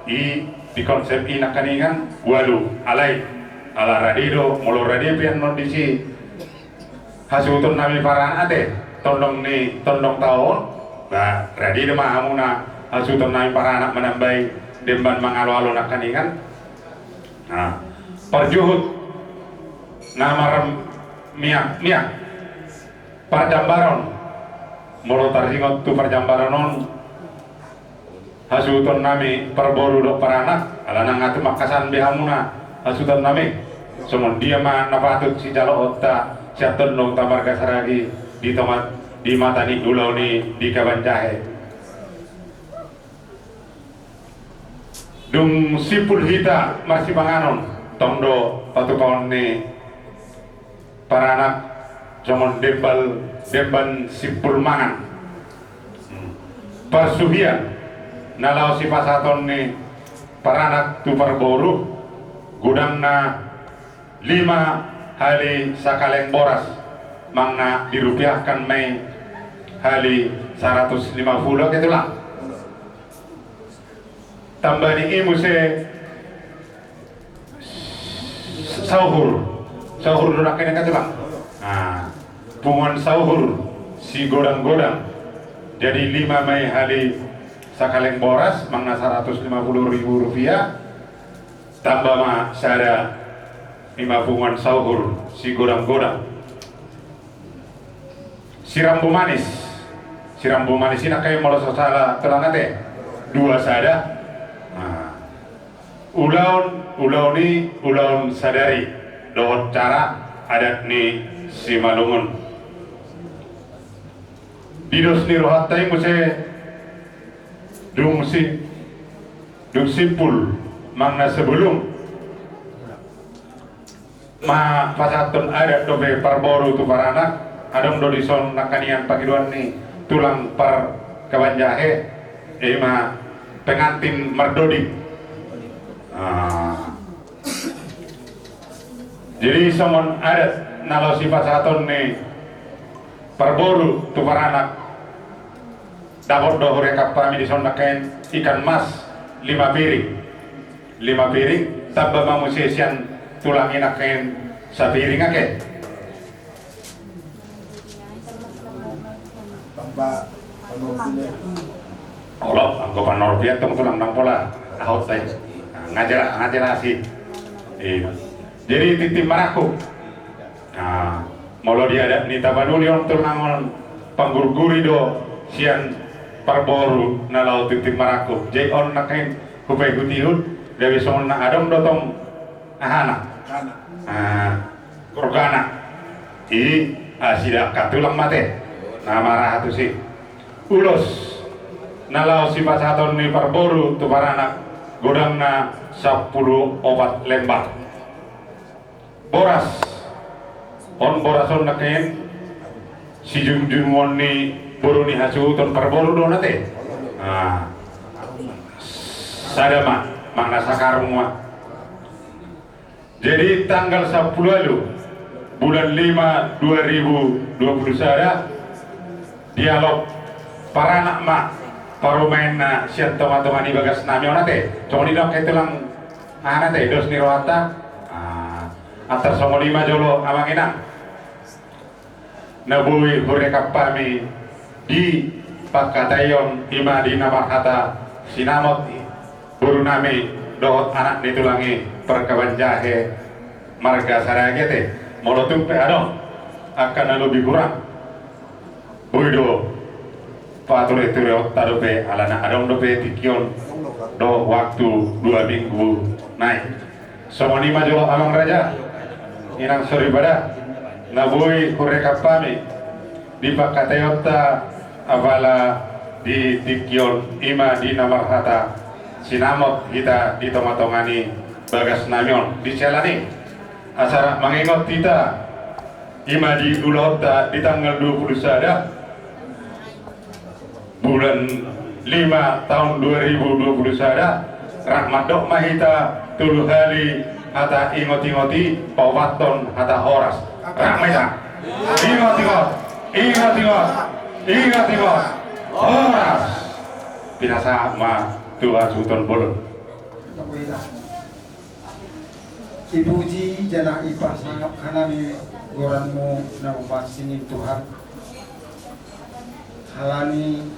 i, di konsep i nangkiningan ualu, alai Ala radi do, molo radi pe annon disi hasuhuton nami paranak ate, tondong ni tondong taon, ba radi do ma hamuna hasuhuton nami paranak manambai demban mangalo-alo nangkaningan. Nah, parjuhut na marmiak-miak parjambaron. Molo taringot tu parjambaron on, hasuhuton nami parboru dohot paranak, ala nunga tumangkasan be hamuna hasuhuton nami. Songon dia ma na patut sijaloonta sian tondongta marga Saragi di tonga, di mata ni ulaon i di Kabanjahe? Dung simpul hita marsipanganon, tong do patupaon ni paranak songon dembal, demban simpul mangan. Hmm. Parsuhian na laho sipasahaton ni paranak tu parboru, godangna lima hali sakaleng boras, manang na dirupiahkan ma i hali saratus lima pulu, ate, Tulang. Tamba ni i muse sauhur. Sauhur do nangkin, ate, Tulang. Nah, punguan sauhur sigodang-godang. Jadi lima ma i hali sakaleng boras, manang na saratus lima pulu ribu rupiah, tamba ma sada lima punguan sauhur sigodang-godang. Si Rambu Manis. Si Rambu Manis i nangkin, molo so sala, Tulang, ate, dua sada. Nah, ulaon, ulaon i ulaon sadari dohot cara adat ni Simalungun. Di dos ni rohanta i muse, dung si, dung simpul manang na sebelum ma pasahathon adat dope parboru tu paranak, adong do dison nangkaningan pangidoan ni tulang par Kabanjahe, i ma pengantin mardodik. Ah. Jadi songon adat na laho sipasahaton ni parboru tu paranak, dapot do hurekap hami dison nangkin ikan mas lima piring. Lima piring, tamba ma muse sian tulang i nangkin sapiring, ate. Olo, anggo panorpian tong, Tulang, ndang pola ahot tai. Nga jela-, nga jelas i. Iya. Jadi tintin marangkup. Nah, molo di adat ni Tapanuli on, Tulang, on panggurguri do sian parboru na laho tintin marangkup. Jadi on nangkin hupaihut-ihut, gabe songon na adong do tong ahana. Ah, gorgana. I, ah, sidangka, Tulang, ma, ate. Na maraha tusi. Ulos na laho sipasahaton ni parboru tu paranak, godangna sampulu opat lembar. Boras. On boras on nangkin sijungjungon ni boru ni hasuhuton parboru do on, ate. Ah. Sada ma, manang na sakarung ma. Jadi tanggal sampulu ualu bulan lima dua ribu dua pulu sada, dialog paranak ma parumaenna sian tonga-tonga ni bagas nami on, ate. Songon i do, ate, Tulang, ahana, ate, dos ni rohanta. Ah, antar songon i ma jolo, Amang Inang, na boi hurekap hami di pangkataion, i ma di na marhata sinamot i boru nami dohot anak ni tulang i, par Kabanjahe marga Saragi, ate. Molo tung pe adong angka na lobi hurang, boi do pature-tureonta dope, alana adong dope tingki on dohot waktu dua minggu nai. Songon i ma jolo, Amang Raja, Inang Soripada, na boi hurekap hami di pangkataionta, apala di tingki on, i ma di na marhata sinamot hita di tonga-tonga ni bagas nami on. Di siala ni, asa rap mangingot hita, i ma di ulaonta di tanggal dua pulu sada bulan lima taon dua ribu dua pulu sada, rap mandok ma hita tolu hali hata ingot-ingot i, paopathon hata horas. Rap ma hita. Ingot-ingot, ingot-ingot, ingot-ingot. Horas. Pinasahat ma tu hasuhuton bolon. Ipuji janah ipasangap hanami goranmu na mapansing in Tuhan. Halani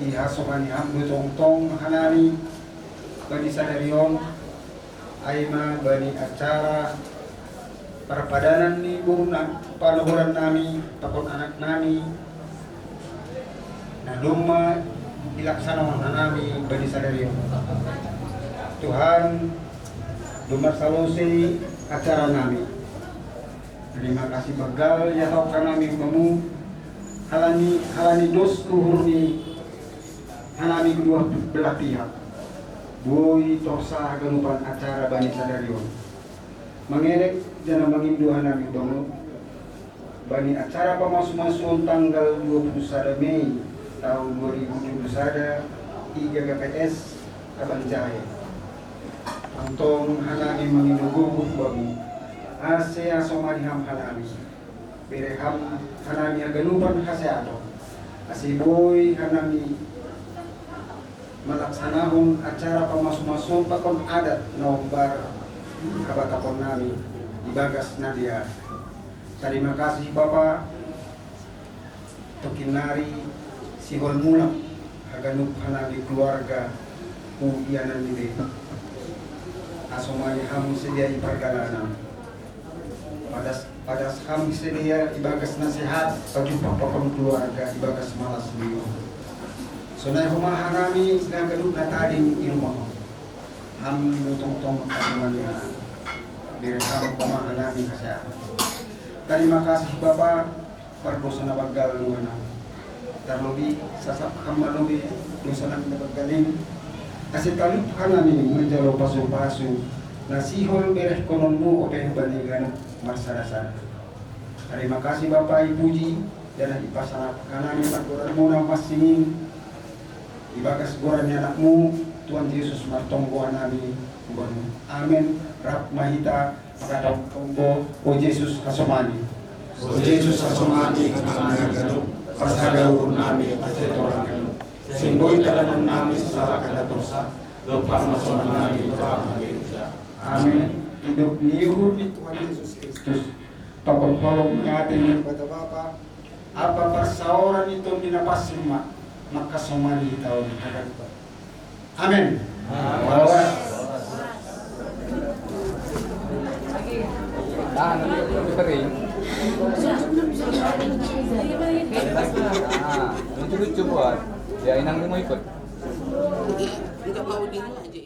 ihasomani ham do tongtong hanami bani sadari on, ai ma bani acara parpadanan ni boru na panohoran nami pakon anak nami, na domma ilaksanahon hanami bani sadari on. Tuhan, domma salose acara nami. Terima kasih banggal ihatahon hanami bamu, halani halani dos uhur ni hanami kedua belah pihak. Boi torsa haganupan acara bani sadari on. Mangelek janah mangindo hanami bamu bani acara pamasumasuon tanggal dua puluh sada Mei tahun dua ribu dua puluh sada i G K P S Kabanjahe. Tongtong hanami mangindo gogo bamu, ase hasomani ham hanami. Bere ham hanami haganupan hasehaton, ase boi hanami malaksanahon acara pamasumasuon pakon adat na hombar habatahon nami ibagas na dear. Tarima kasih Bapa, tongkin nari sihol mulak haganup hanami keluarga hu ianan ni be. Hasomani ham sidea i pargalanan. Padas, padas ham sidea ibagas na sehat, pajumpah pakon keluarga ibagas malas ni uhur. Sonai homa hanami na ganup na tading i rumah on. Ham do tongtong hasomani hanami. Bere ham homa hanami hasehatan. Tarima kasih Bapa, pardosa na banggal do hanami. Tarlobih sasap ham ma lobei dosa nami na banggal in, ase talup hanami manjalo pasupasu na sihol berehkononmu ope hubani ganup marsadasada. Tarima kasih Bapa, ipuji janah ipasangap hanami ma goranmu na mansing in, ibagas goran ni anakmu Tuhan Jesus martonggo hanami hubani. Amen. Rap ma hita mangkatahon tonggo: O Jesus hasomani. O Jesus hasomani hanami haganup, pasada uhur nami ase torang ganup. Seng boi dalanonnami salah hata torsa, dob pamasoman nami torang haganup. Amen. Idop ni uhur ni Tuhan Jesus Kristus, pakon holong ni ate ni Naibata Bapa, ampa parsaoran ni Tondi Napansing ma mangkasomani hita on haganupan. Amen. Tahan, kering. Ah, lucu-lucu buat. Ya, inang ni mau ikut. Enggak mau di rumah aja.